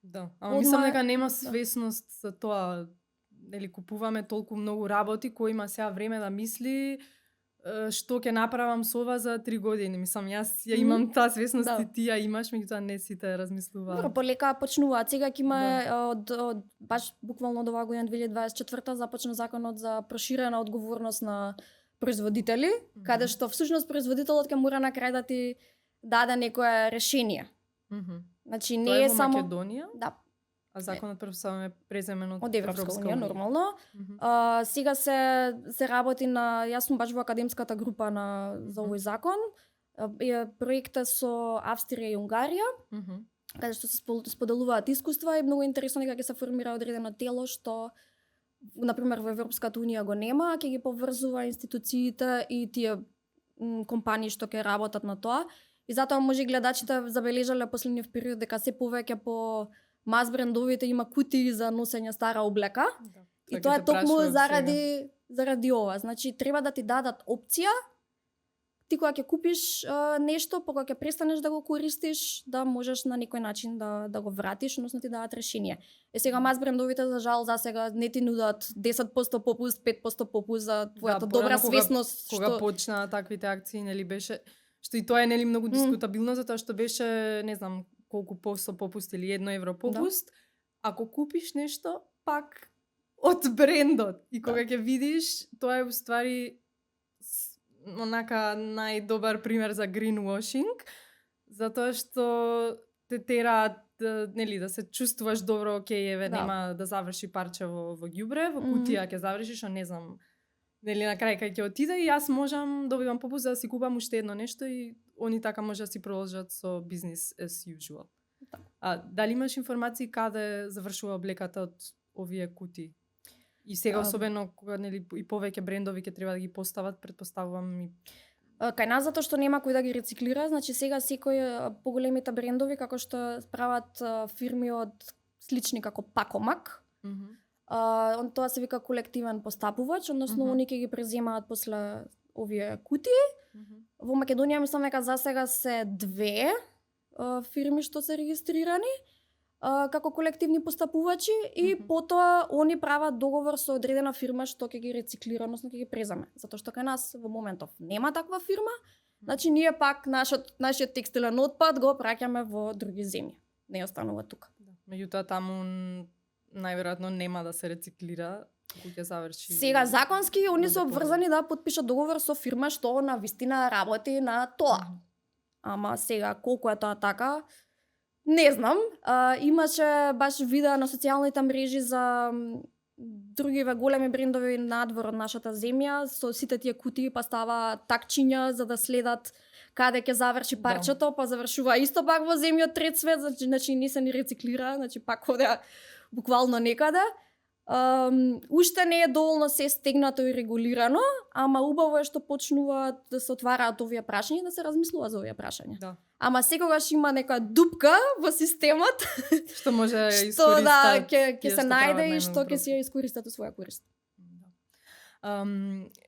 Да, ама мислам Одма- дека нема свесност за тоа. Нели, купуваме толку многу работи, кој има сега време да мисли што ќе направам со ова за 3 години. Мислам, јас ја имам таа свесност Да. и ти ја имаш, меѓутоа не сите размислуваат. добро, полека почнуваат. Сега ќе има од баш буквално од оваа година 2024 започна законот за проширена одговорност на производители, каде што всушност производителот ќе мора на крај да ти даде некое решение. Мгм. Значи Тоа не е е во само Македонија, да, а законот претпоставувам е преземен од Европска унија нормално. Мгм. Сега се работи на, јас сум баш во академската група за овој закон. Проектот со Австрија и Унгарија, Мгм. каде што се споделуваат искуства и многу интересно дека ќе се формира одредено тело што например во Европската унија го нема, а ќе ги поврзува институциите и тие компании што ќе работат на тоа. И затоа може и гледачите забележале последниот период дека се повеќе по мас брендовите има кутии за носење стара облека. Да. И ќе тоа е те токму прашувам заради ова. Значи треба да ти дадат опција ти кога ќе купиш нешто, па кога ќе престанеш да го користиш, да можеш на некој начин да го вратиш, односно ти дадат решение. Сега мас брендовите за жал за сега не ти нудат 10% попуст, 5% попуст за твојата добра порано свесност Кога почнаа таквите акции, нели беше, што и тоа е нели многу дискутабилно затоа што беше, не знам колку посто попуст или 1 евро попуст. Ако купиш нешто, пак од брендот и кога ќе видиш, тоа е уствари онака најдобар пример за greenwashing, затоа што те тераат нели да се чувствуваш добро, окей, еве нема да заврши парче во ѓубре, во кутија ќе завршиш, а не знам, нели на крај кај ќе отиде и јас можам добивам попуст за да си купам уште едно нешто и они така може да си продолжат со business as usual. Да. А дали имаш информации каде завршува облеката од овие кутии? И сега особено кога нели и повеќе брендови ќе треба да ги постават, претпоставувам и кај нас затоа што нема кој да ги рециклира, значи сега секој поголемите брендови како што прават фирми од слични како Пакомак. Тоа се вика колективен постапувач, односно они ќе ги преземаат после овие кутии. Во Македонија мислам дека за сега се 2 фирми што се регистрирани како колективни постапувачи и потоа они прават договор со одредена фирма што ќе ги рециклира, односно ќе ги преземе. Затоа што кај нас во моментов нема таква фирма, значи ние пак нашиот текстилен отпад го праќаме во други земји. Не останува тука. Меѓутоа таму најверојатно нема да се рециклира, кога ќе заврши. Сега законски они се обврзани да потпишат договор со фирма што на вистина работи на тоа. Ама сега колку е тоа така, не знам. Имаше баш видеа на социјалните мрежи за другиве големи брендови надвор од нашата земја со сите тие кутии па става такчиња за да следат каде ќе заврши парчето, па завршува исто пак во земјот трет свет, значи не се ни рециклира, значи пак оде буквално некаде. Уште не е доволно се стегнато и регулирано, ама убаво е што почнуваат да се отвараат овие прашања и да се размислува за овие прашања. Да. Ама секогаш има нека дупка во системот што може да што да ќе се најде и што што ќе си ја искористат у своја корист.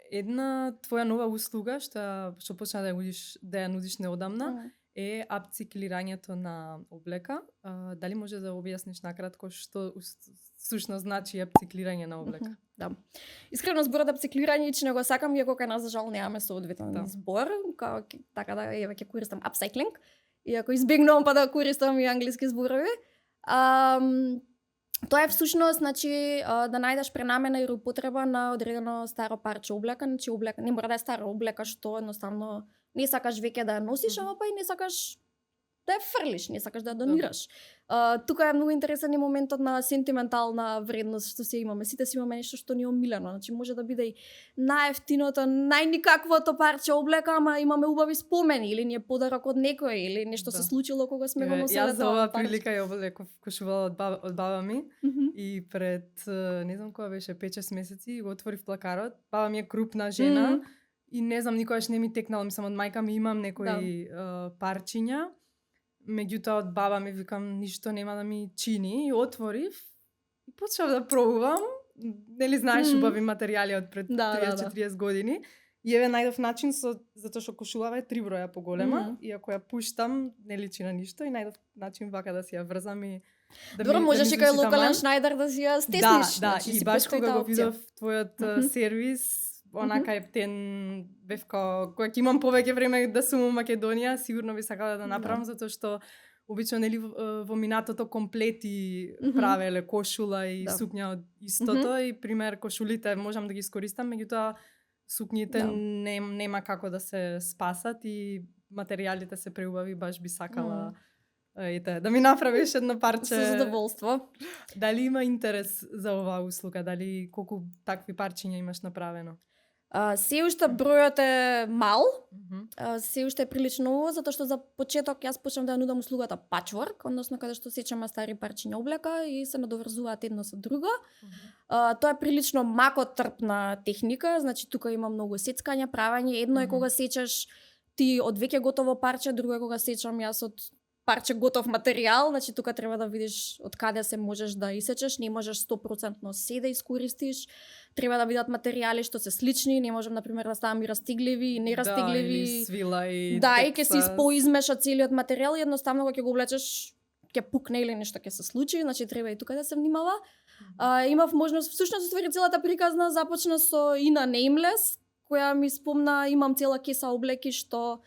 Една твоја нова услуга што почна да ја нудиш неодамна е апциклирањето на облека. Дали може да објасниш накратко што сушно значи апциклирање на облека? Да. Искрено зборот апциклирање че не го сакам, иако кај нас за жал немаме соодветен збор, така да еве ќе користам upcycling, иако избегнувам па да користам и англиски зборови. Тоа е всушност, значи, да најдеш пренамена или употреба на одредено старо парче облека, значи облека не мора да е стара облека што едноставно не сакаш веќе да ја носиш, ама па и не сакаш да ја фрлиш, не сакаш да ја донираш. Тука е многу интересен и моментот на сентиментална вредност што се имаме. Сите си имаме нешто што ни е омилено. Значи може да биде и најефтиното, најникаквото парче облека, ама имаме убави спомени или ни е подарок од некој или нешто се случило кога сме го носеле. Јас за оваа прилика ја облеков кошувала од баба ми и пред не знам кога беше 5-6 месеци го отворив плакарот. Баба ми е крупна жена и не знам никогаш не ми текнало, мислам од мајка ми имам некои парчиња. Меѓутоа од баба ми викам ништо нема да ми чини и отворив и почнав да пробувам. Нели знаеш убави материјали од пред 30-40 години. И еве најдов начин затоа што кошулава е 3 броја поголема и ако ја пуштам не личи на ништо и најдов начин вака да си ја врзам и Добро, можеш и кај локален Шнајдер да си ја стесниш. Да, значи, и баш кога го видов твојот сервис, онака ептен бев кога ќе имам повеќе време да сум во Македонија, сигурно би сакала да направам затоа што обично нели во минатото комплети правеле кошула и сукња од истото и пример кошулите можам да ги искористам, меѓутоа сукњите нема како да се спасат и материјалите се преубави, баш би сакала да ми направиш едно парче. Со задоволство. Дали има интерес за оваа услуга? Дали колку такви парчиња имаш направено? Се уште бројот е мал, се уште е прилично ово, затоа што за почеток јас почнав да ја нудам услугата patchwork, односно каде што сечаме стари парчиња облека и се надоврзуваат едно со друго. Тоа е прилично макотрпна техника, значи тука има многу сецкања, правење. Едно е кога сечеш ти од веќе готово парче, друго е кога сечам јас од парче готов материјал, значи тука треба да видиш од каде се можеш да исечеш, не можеш 100% се да искористиш. Треба да видат материјали што се слични, не можам на пример да ставам и растигливи и нерастигливи. Или свила и да, и ќе се поизмеша целиот материјал и едноставно кога ќе го облечеш ќе пукне или нешто ќе се случи, значи треба и тука да се внимава. Имав можност, всушност ствари целата приказна започна со Ина Nameless, која ми спомна, имам цела кеса облеки што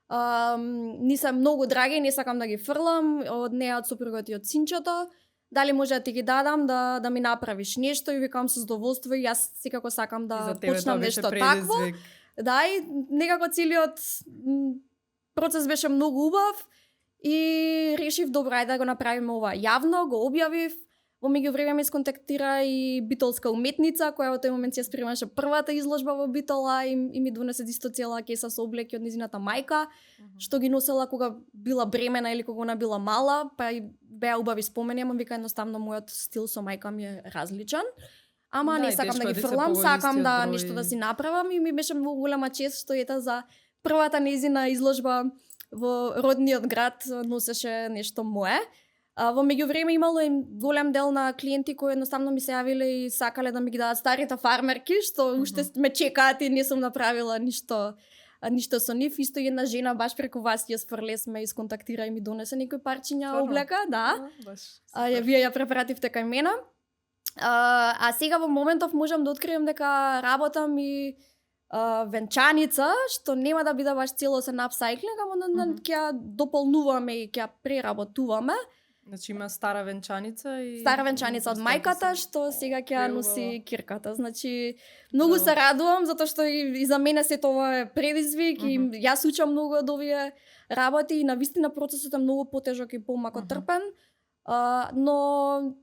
не се многу драги, не сакам да ги фрлам, од неа од сопругот и од синчето. Дали може да ти ги дадам да ми направиш нешто и викам со задоволство и јас секако сакам да почнам нешто такво. Да, и некако целиот процес беше многу убав и решив добро ајде да го направиме ова јавно, го објавив. Во меѓувреме ме сконтактира и битолска уметница која во тој момент ја спремаше првата изложба во Битола и ми донесе исто цела кеса со облеки од незината мајка, што ги носела кога била бремена или кога она била мала, па и беа убави спомени, ама вика едноставно мојот стил со мајка ми е различен. Ама не сакам да ги фрлам, сакам да нешто да си направам и ми беше многу голема чест што ета за првата незина изложба во родниот град носеше нешто мое. Во меѓувреме имало и голем дел на клиенти кои едноставно ми се јавиле и сакале да ми ги дадат старите фармерки, што уште ме чекаат и не сум направила ништо со нив. Исто една жена баш преку вас ја сфрлесме и сконтактира и ми донесе некои парчиња облека, да. Вие ја препративте кај мене. А сега во моментов можам да открием дека работам и венчаница, што нема да биде баш целосен апсайклинг, ама ќе дополнуваме и ќе преработуваме. Значи има стара венчаница и стара венчаница од мајката што сега ќе носи кирката. Значи многу се радувам затоа што и за мене се тоа е предизвик и јас учам многу од овие работи и навистина процесот е многу потежок и помакотрпен. Но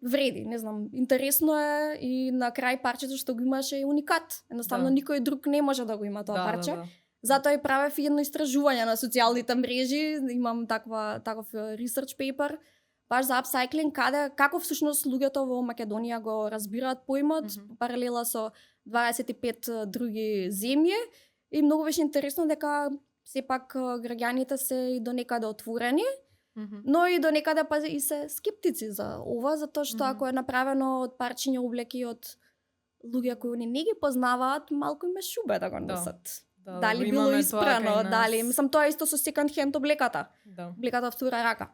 вреди, не знам, интересно е и на крај парчето што го имаше е уникат. Едноставно никој друг не може да го има тоа парче. Затоа и правев едно истражување на социјалните мрежи, имам таков research paper баш за апсайклинг, како всушност луѓето во Македонија го разбираат поимот, паралела со 25 други земји и многу беше интересно дека сепак граѓаните се и до некаде отворени, но и до некаде па и се скептици за ова, затоа што ако е направено од парчиња облеки од луѓе кои они не ги познаваат, малку им е шубе да го носат. Дали било испрано, дали, мислам тоа исто со second hand облеката. Облеката од втора рака.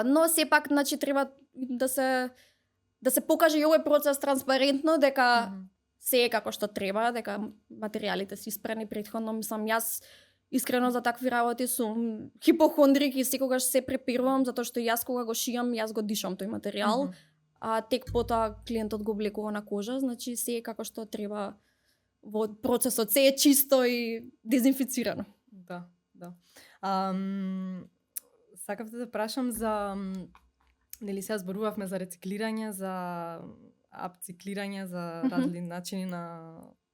Но сепак, значи, треба да се покаже и овој процес транспарентно, дека се е како што треба, дека материјалите се испрани претходно. Мислам, јас искрено за такви работи сум хипохондрик и секогаш се препирувам, затоа што јас кога го шијам, јас го дишам тој материјал, а тек потоа клиентот го облекува на кожа, значи се е како што треба во процесот, се е чисто и дезинфицирано. Да. Сакав да те прашам за нели сега зборувавме за рециклирање, за апциклирање, за различни начини на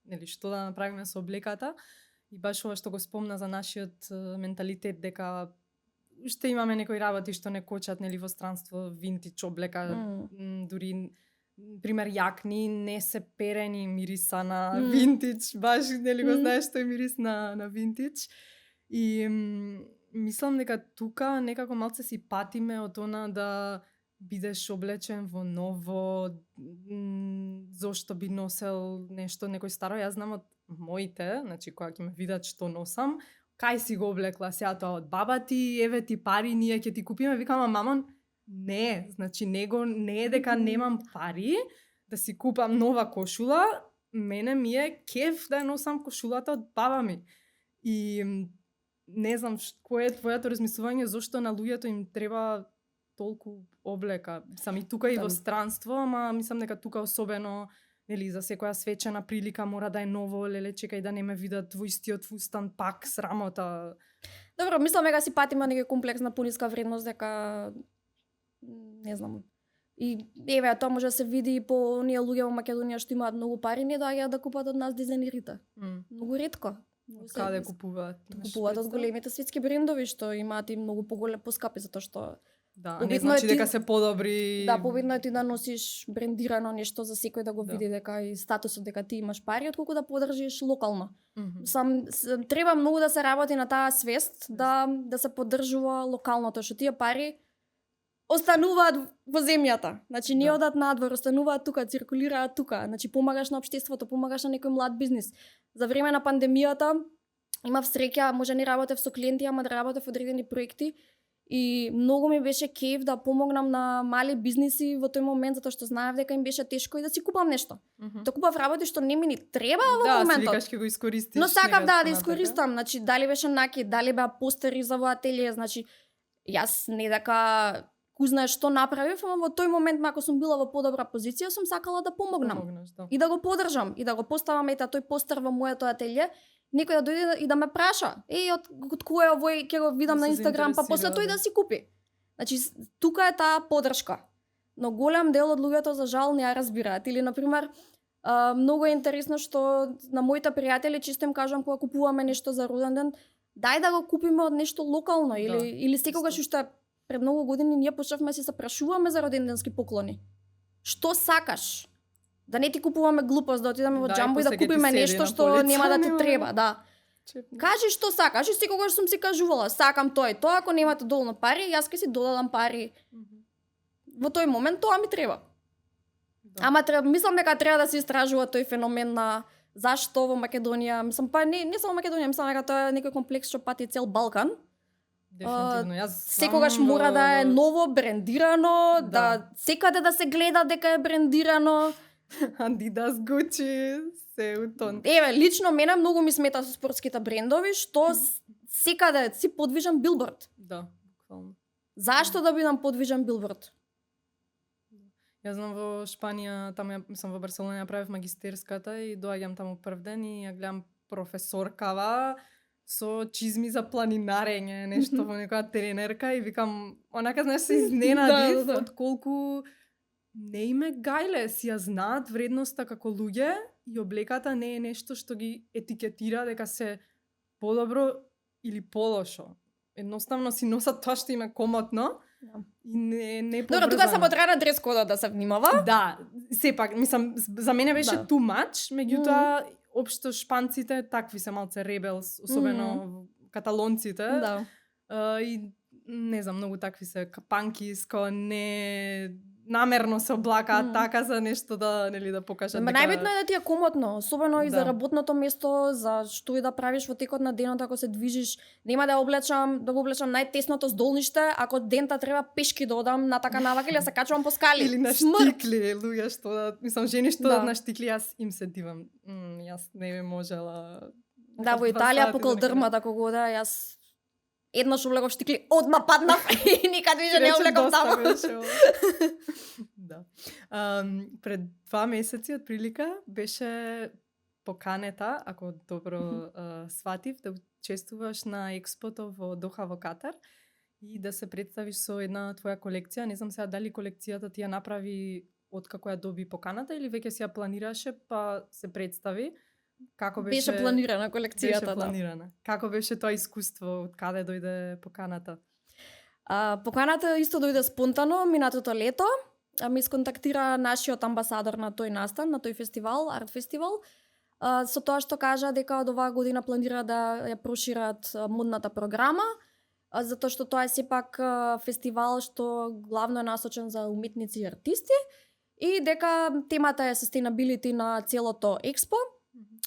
нели што да направиме со облеката и баш ова што го спомна за нашиот менталитет дека уште имаме некои работи што не кочат нели во странство, винтич облека, дури пример јакни не се перени мириса на винтич, баш нели го знаеш што е мирис на винтич. И мислам дека тука некако малце си патиме од она да бидеш облечен во ново, зошто би носел нешто некој старо. Јас знам од моите, значи кога ќе ме видат што носам, кај си го облекла сега тоа од баба ти, еве ти пари, ние ќе ти купиме. Викам, мамон, не, значи не е дека немам пари да си купам нова кошула, мене ми е кеф да ја носам кошулата од баба ми. И не знам кој е твоето размислување зошто на луѓето им треба толку облека. Сами тука и во странство, ама мислам дека тука особено, нели, за секоја свечена прилика мора да е ново, леле, чекај да не ме видат во истиот фустан, пак срамота. Добро, мислам дека си патиме некој комплекс на пониска вредност, дека не знам. И еве, тоа може да се види и по оние луѓе во Македонија што имаат многу пари, не доаѓаат да купат од нас дизајнерите. Многу ретко. Од каде купуваат? Купуваат од големите светски брендови што имаат и многу поскапи затоа што да, не значи дека се подобри. Да, побитно е ти да носиш брендирано нешто за секој да го види дека и статусот дека ти имаш пари, отколку да поддржиш локално. Треба многу да се работи на таа свест, да се поддржува локалното, што тие пари остануваат во земјата. Значи не одат надвор, остануваат тука, циркулираат тука. Значи помагаш на општеството, помагаш на некој млад бизнис. За време на пандемијата имав среќа, може не работев со клиенти, ама да работев одредени проекти и многу ми беше кеф да помогнам на мали бизниси во тој момент затоа што знаев дека им беше тешко и да си купам нешто. Да купав работи што не ми ни треба во моментот. Да, си викаш ќе го искористиш. Но сакав да искористам, значи дали беше накид, дали беа постери за во ателје, значи јас не дека знаеш што направив, ама во тој момент, ако сум била во подобра позиција, сум сакала да помогнам. И да го поддржам, и да го поставам тој постер во моето ателје, некој да дојде и да ме праша. Од кој е овој, ќе го видам на Инстаграм, па после тој да си купи. Значи, тука е таа поддршка. Но голем дел од луѓето за жал не ја разбираат. Или, например, многу е интересно што на моите пријатели често им кажам кога купуваме нешто за роден ден, дај да го купиме од нешто локално или секогаш уште пред многу години ние почнавме се прашуваме за роденденски поклони. Што сакаш? Да не ти купуваме глупост, да отидеме во џамбо и да купиме нешто што нема да ти треба, да. Кажи што сакаш, и секогаш сум си кажувала, сакам тоа и тоа, ако немате доволно пари, јас ќе си додадам пари. Во тој момент тоа ми треба. Ама мислам дека треба да се истражува тој феномен на зашто во Македонија, мислам па не само Македонија, мислам дека тоа е некој комплекс што пати цел Балкан. Дефинитивно, јас секогаш мора да е ново, брендирано, да секаде да се гледа дека е брендирано. Adidas, Gucci, се утон. Еве, лично мене многу ми смета со спортските брендови, што секаде си подвижен билборд. Да, буквално. Зашто да бидам подвижен билборд? Јас знам во Шпанија, таму мислам во Барселона ја правев магистерската и доаѓам таму прв ден и ја гледам професоркава со чизми за планинарење, нешто во некоја тренерка и викам, онака знаеш се изненадив од колку не име гајле, си ја знаат вредноста како луѓе и облеката не е нешто што ги етикетира дека се подобро или полошо. Едноставно си носат тоа што им е комотно и не поврзано. Добро, тука само треба дрес кодот да се внимава. Да, сепак, мислам, за мене беше too much, меѓутоа општо шпанците такви се малце ребелс, особено каталонците. Да. И не знам, многу такви се капанкиско, не намерно се облакаат така за нешто да, нели, да покажат дека... најбитно е да ти е комотно, особено и за работното место, за што и да правиш во текот на денот ако се движиш. Нема да го облечам најтесното здолниште, ако дента треба пешки да одам на така навака или да се качувам по скали. Или на штикли, луѓе што да, мислам, жени што да на штикли, јас им се дивам. Јас не би можела. Да, во Италија по калдрмата кога ода, јас еднаш облегов штикли, одма паднав и никад више не облегов таму. Да. Пред 2 месеци од прилика беше поканета, ако добро сватив, да учествуваш на експото во Доха во Катар. и да се представиш со една твоја колекција. Не знам сега дали колекцијата ти ја направи откако ја доби поканата или веќе си ја планираше па се представи. Како Беше планирана колекцијата, беше планирана. Како беше тоа искуство, од каде дојде поканата? Поканата исто дојде спонтано минатото лето. Ми сконтактира нашиот амбасадор на тој настан, на тој фестивал, арт фестивал, со тоа што кажа дека од оваа година планира да ја прошират модната програма, затоа што тоа е сепак фестивал што главно е насочен за уметници и артисти и дека темата е sustainability на целото експо.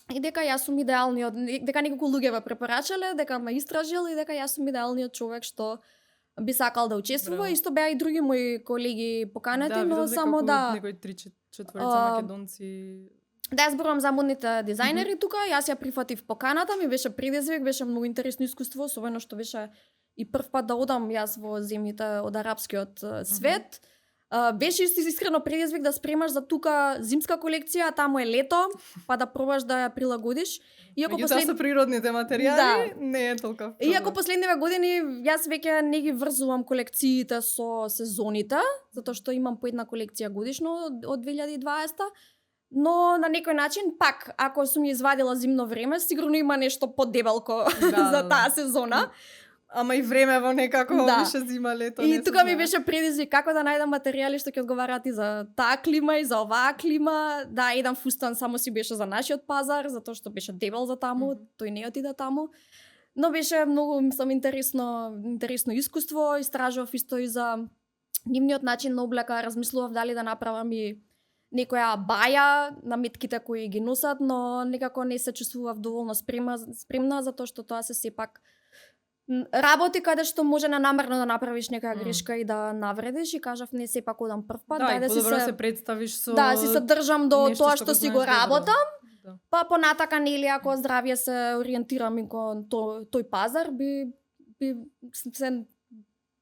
И дека јас сум идеалниот, дека неколку луѓе ме препорачале, дека ме истражил и дека јас сум идеалниот човек што би сакал да учествува. Браво. Исто беа и други мои колеги поканети, но само некои 3-4 македонци. Да, јас зборувам за модните дизајнери тука, јас ја прифатив поканата, ми беше предизвик, беше многу интересно искуство, особено што беше и прв пат да одам јас во земјите од арапскиот свет. Беше искрено предизвик да спремаш за тука зимска колекција, а таму е лето, па да пробаш да ја прилагодиш. Иако со природните материјали не е толку. Иако последниве години јас веќе не ги врзувам колекциите со сезоните, затоа што имам по една колекција годишно од 2020. Но на некој начин, пак, ако сум ја извадила зимно време, сигурно има нешто подебелко за таа сезона. Ама и времево некако беше зима, лето. И тука ми беше предизвик како да најдам материјали што ќе одговараат и за таа клима и за оваа клима. Да, еден фустан само си беше за нашиот пазар, затоа што беше дебел за таму, тој не отида таму. Но беше многу, мислам, интересно искуство, истражував исто и за нивниот начин на облека, размислував дали да направам и некоја баја на метките кои ги носат, но некако не се чувствував доволно спремна затоа што тоа се сепак работи каде што може ненамерно да направиш некоја грешка и да навредиш и кажав не сепак одам прв пат, да и подобро се представиш со си се држам до тоа што си го работам. Па понатака нели ако здравје се ориентирам и кон тој пазар би се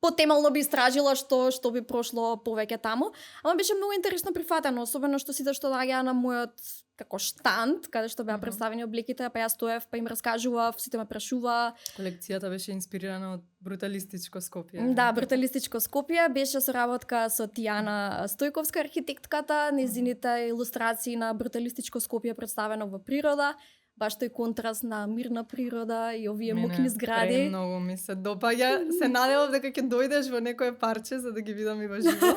потемално би истражила што би прошло повеќе таму, ама беше многу интересно прифатено, особено што сите што доаѓаа на мојот како штанд, каде што беа представени облеките, па јас стоев, па им раскажував, сите ме прашуваа. Колекцијата беше инспирирана од бруталистичко Скопје. Да, бруталистичко Скопје беше соработка со Тијана Стојковска, архитектката, незините илустрации на бруталистичко Скопје представено во природа. Баш тој контраст на мирна природа и овие мокни згради. Многу ми се допаѓа. Се надевав дека ќе дојдеш во некое парче за да ги видам и во живо.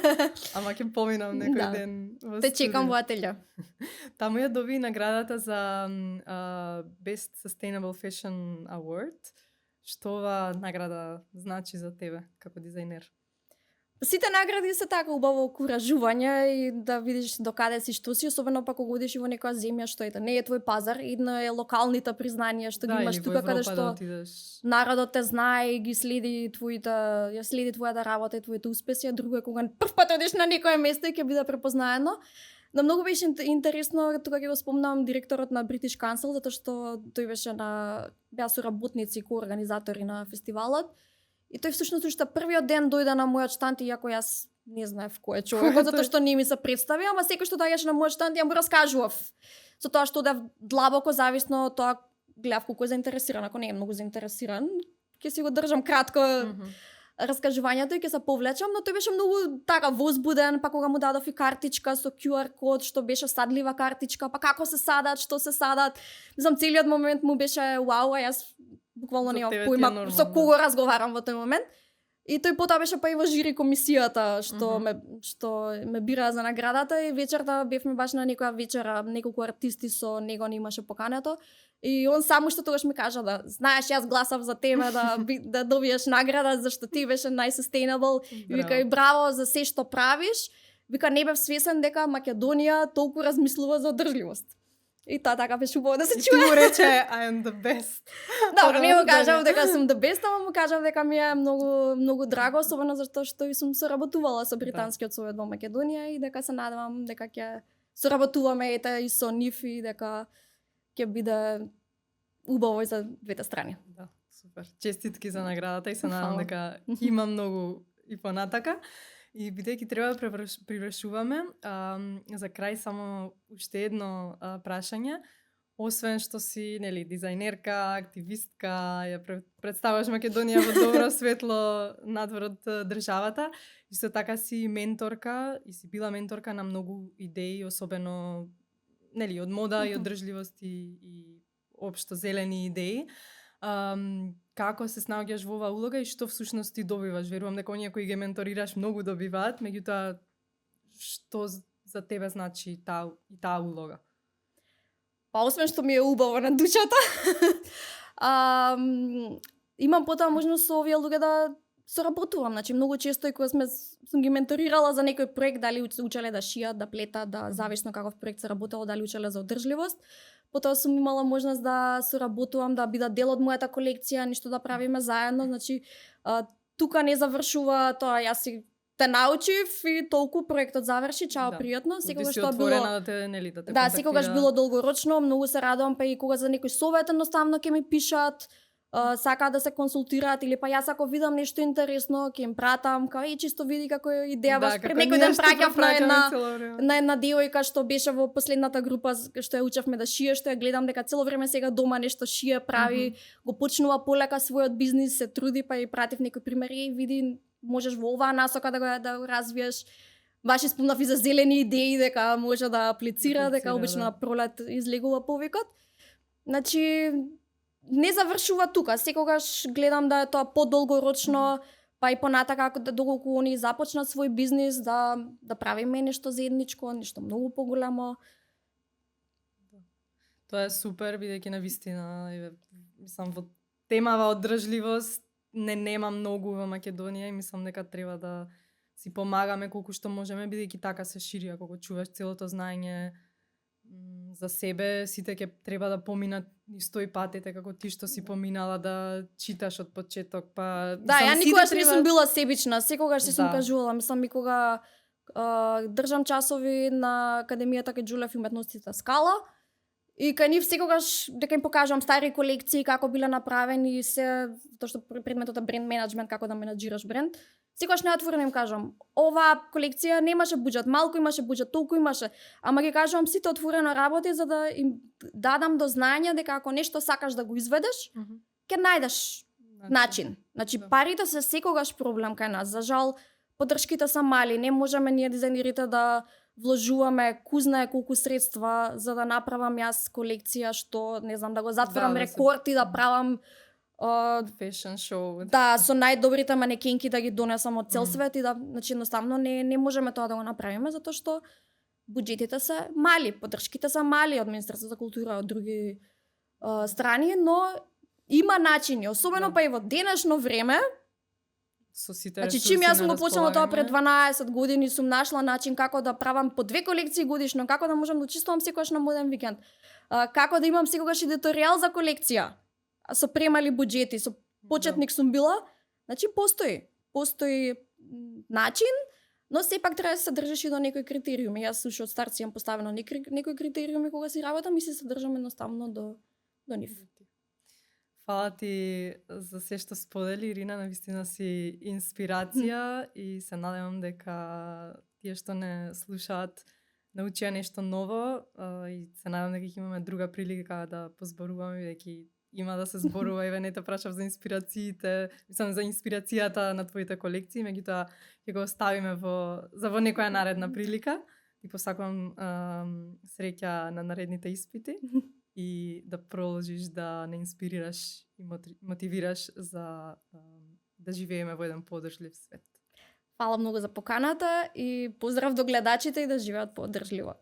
Ама ќе поминам некој ден во Те чекам во ателја. Таму ја доби наградата за Best Sustainable Fashion Award. Што ова награда значи за тебе како дизајнер? Сите награди се така убаво окуражување и да видиш докаде си, што си, особено па кога одиш во некоја земја што не е твој пазар, една е локалните признанија што ги имаш тука каде што народот те знае и ги следи твојата работа и твоите успеси, а друго е кога прв пат одиш на некое место и ќе биде препознаено. Но многу беше интересно, тука ќе го спомнам директорот на British Council, затоа што тој беше беа соработници, коорганизатори на фестивалот. И тој всушност уште првиот ден дојде на мојот штанд, иако јас не знаев кој е човекот, затоа што не ми се представи, ама секој што доаѓаше на мојот штанд ја му раскажував. Со тоа што одев длабоко, зависно од тоа гледав колку е заинтересиран, ако не е многу заинтересиран, ќе си го држам кратко раскажувањето и ќе се повлечам, но тој беше многу така возбуден, па кога му дадов и картичка со QR код, што беше садлива картичка, па како се садат, што се садат. Мислам, целиот момент му беше вау, а јас буквално немам поима со кого разговарам во тој момент. И тој потоа беше па и во жири комисијата што ме бира за наградата и вечерта бевме баш на некоја вечера, неколку артисти со него не имаше покането. И он само што тогаш ми кажа да знаеш јас гласав за тебе да добиеш награда зашто ти беше најsustainable. И вика и браво за се што правиш. Вика не бев свесен дека Македонија толку размислува за одржливост. И тоа така беше убаво да се чуе. Ти му рече I am the best. Да, не му кажав дека сум the best, ама му кажав дека ми е многу драго, особено затоа што и сум соработувала со британскиот совет во Македонија и дека се надевам дека ќе соработуваме и со нив и дека ќе биде убаво и за двете страни. Да, супер. Честитки за наградата и се надам дека има многу и понатака. И бидејќи треба да привршуваме, за крај само уште едно прашање. освен што си, нели, дизајнерка, активистка, ја представаш Македонија во добро светло надвор од државата, исто така си менторка и си била менторка на многу идеи, особено, нели, од мода и одржливост и општо зелени идеи. Како се снаоѓаш во оваа улога и што всушност ти добиваш? Верувам дека оние кои ги менторираш многу добиваат, меѓутоа што за тебе значи таа улога? Па освен што ми е убаво на душата, имам потоа можност со овие луѓе да соработувам. Значи многу често и кога сум ги менторирала за некој проект, дали учеле да шијат, да плетат, да зависно каков проект се работело, дали учеле за одржливост. Потоа сум имала можност да соработувам, да бидат дел од мојата колекција, нешто да правиме заедно. Значи тука не завршува тоа, јас си те научив и толку проектот заврши, чао, пријатно. Секогаш тоа било да те, нели, да те контактира. Да, секогаш било долгорочно, многу се радувам, па и кога за некој совет едноставно ќе ми пишат, сакаат да се консултираат, или па јас ако видам нешто интересно, ќе им пратам, као чисто види како е идеја, баш пред некој ден праќав на една девојка што беше во последната група што ја учевме да шие, што ја гледам дека цело време сега дома нешто шие, прави, го почнува полека својот бизнис, се труди, па и пратив некој примери, види можеш во оваа насока да го развиеш. Баш спомнав и за зелени идеи, дека може да аплицира, дека обично на пролет излегува повикот. Значи, не завршува тука. Секогаш гледам да е тоа подолгорочно, па и понатака доколку они започнат свој бизнис, да правиме нешто заедничко, нешто многу поголемо. Тоа е супер, бидејќи навистина, мислам, во темава одржливост нема многу во Македонија и мислам дека треба да си помагаме колку што можеме, бидејќи така се шири, ако го чуваш целото знаење за себе, сите ќе треба да поминат исто и патите како ти што си поминала, да читаш од почеток, па да, ја никогаш не сум била себична, секогаш си сум кажувала, мислам и кога држам часови на Академијата кај Џулев и уметностите Скала, и кај нив секогаш дека им покажувам стари колекции како биле направени, се тоа што предметот е бренд менеджмент, како да менаџираш бренд. Секогаш неотворено им кажам, оваа колекција немаше буџет, малку имаше буџет, толку имаше, ама ги кажувам сите отворено работи за да им дадам до знање дека ако нешто сакаш да го изведеш, ќе најдеш начин. Значи парите се секогаш проблем кај нас. За жал, поддршките се мали, не можеме ние дизајнерите да вложуваме кузнае колку средства за да направам јас колекција што, не знам, да го затворам рекорд и да правам fashion show. Да, со најдобрите манекенки да ги донесам од цел свет и да, значи едноставно не можеме тоа да го направиме затоа што буџетите се мали, поддршките се мали од Министерството за култура, од други страни, но има начини, особено па и во денешно време. Со сите значи чим јас сум го почнала тоа пред 12 години, сум нашла начин како да правам по 2 колекции годишно, како да можам да учествувам секогаш на моден викенд, како да имам секогаш едиторијал за колекција, со премали буџети, со почетник сум била, значи постои начин, но сепак треба да се држиш и до некои критериуми. Јас уште од старт си имам поставено некои критериуми кога си работам и се држам едноставно до нив. Фала ти за се што сподели, Ирина, навистина си инспирација и се надевам дека тие што не слушаат научија нешто ново и се надевам дека ќе имаме друга прилика да позборуваме, бидејќи има да се зборува и не те прашав за инспирациите, мислам за инспирацијата на твоите колекции, меѓутоа ќе го оставиме за некоја наредна прилика. Ти посакувам среќа на наредните испити и да продолжиш да не инспирираш и мотивираш за да живееме во еден подржлив свет. Фала многу за поканата и поздрав до гледачите и да живеат подржливо.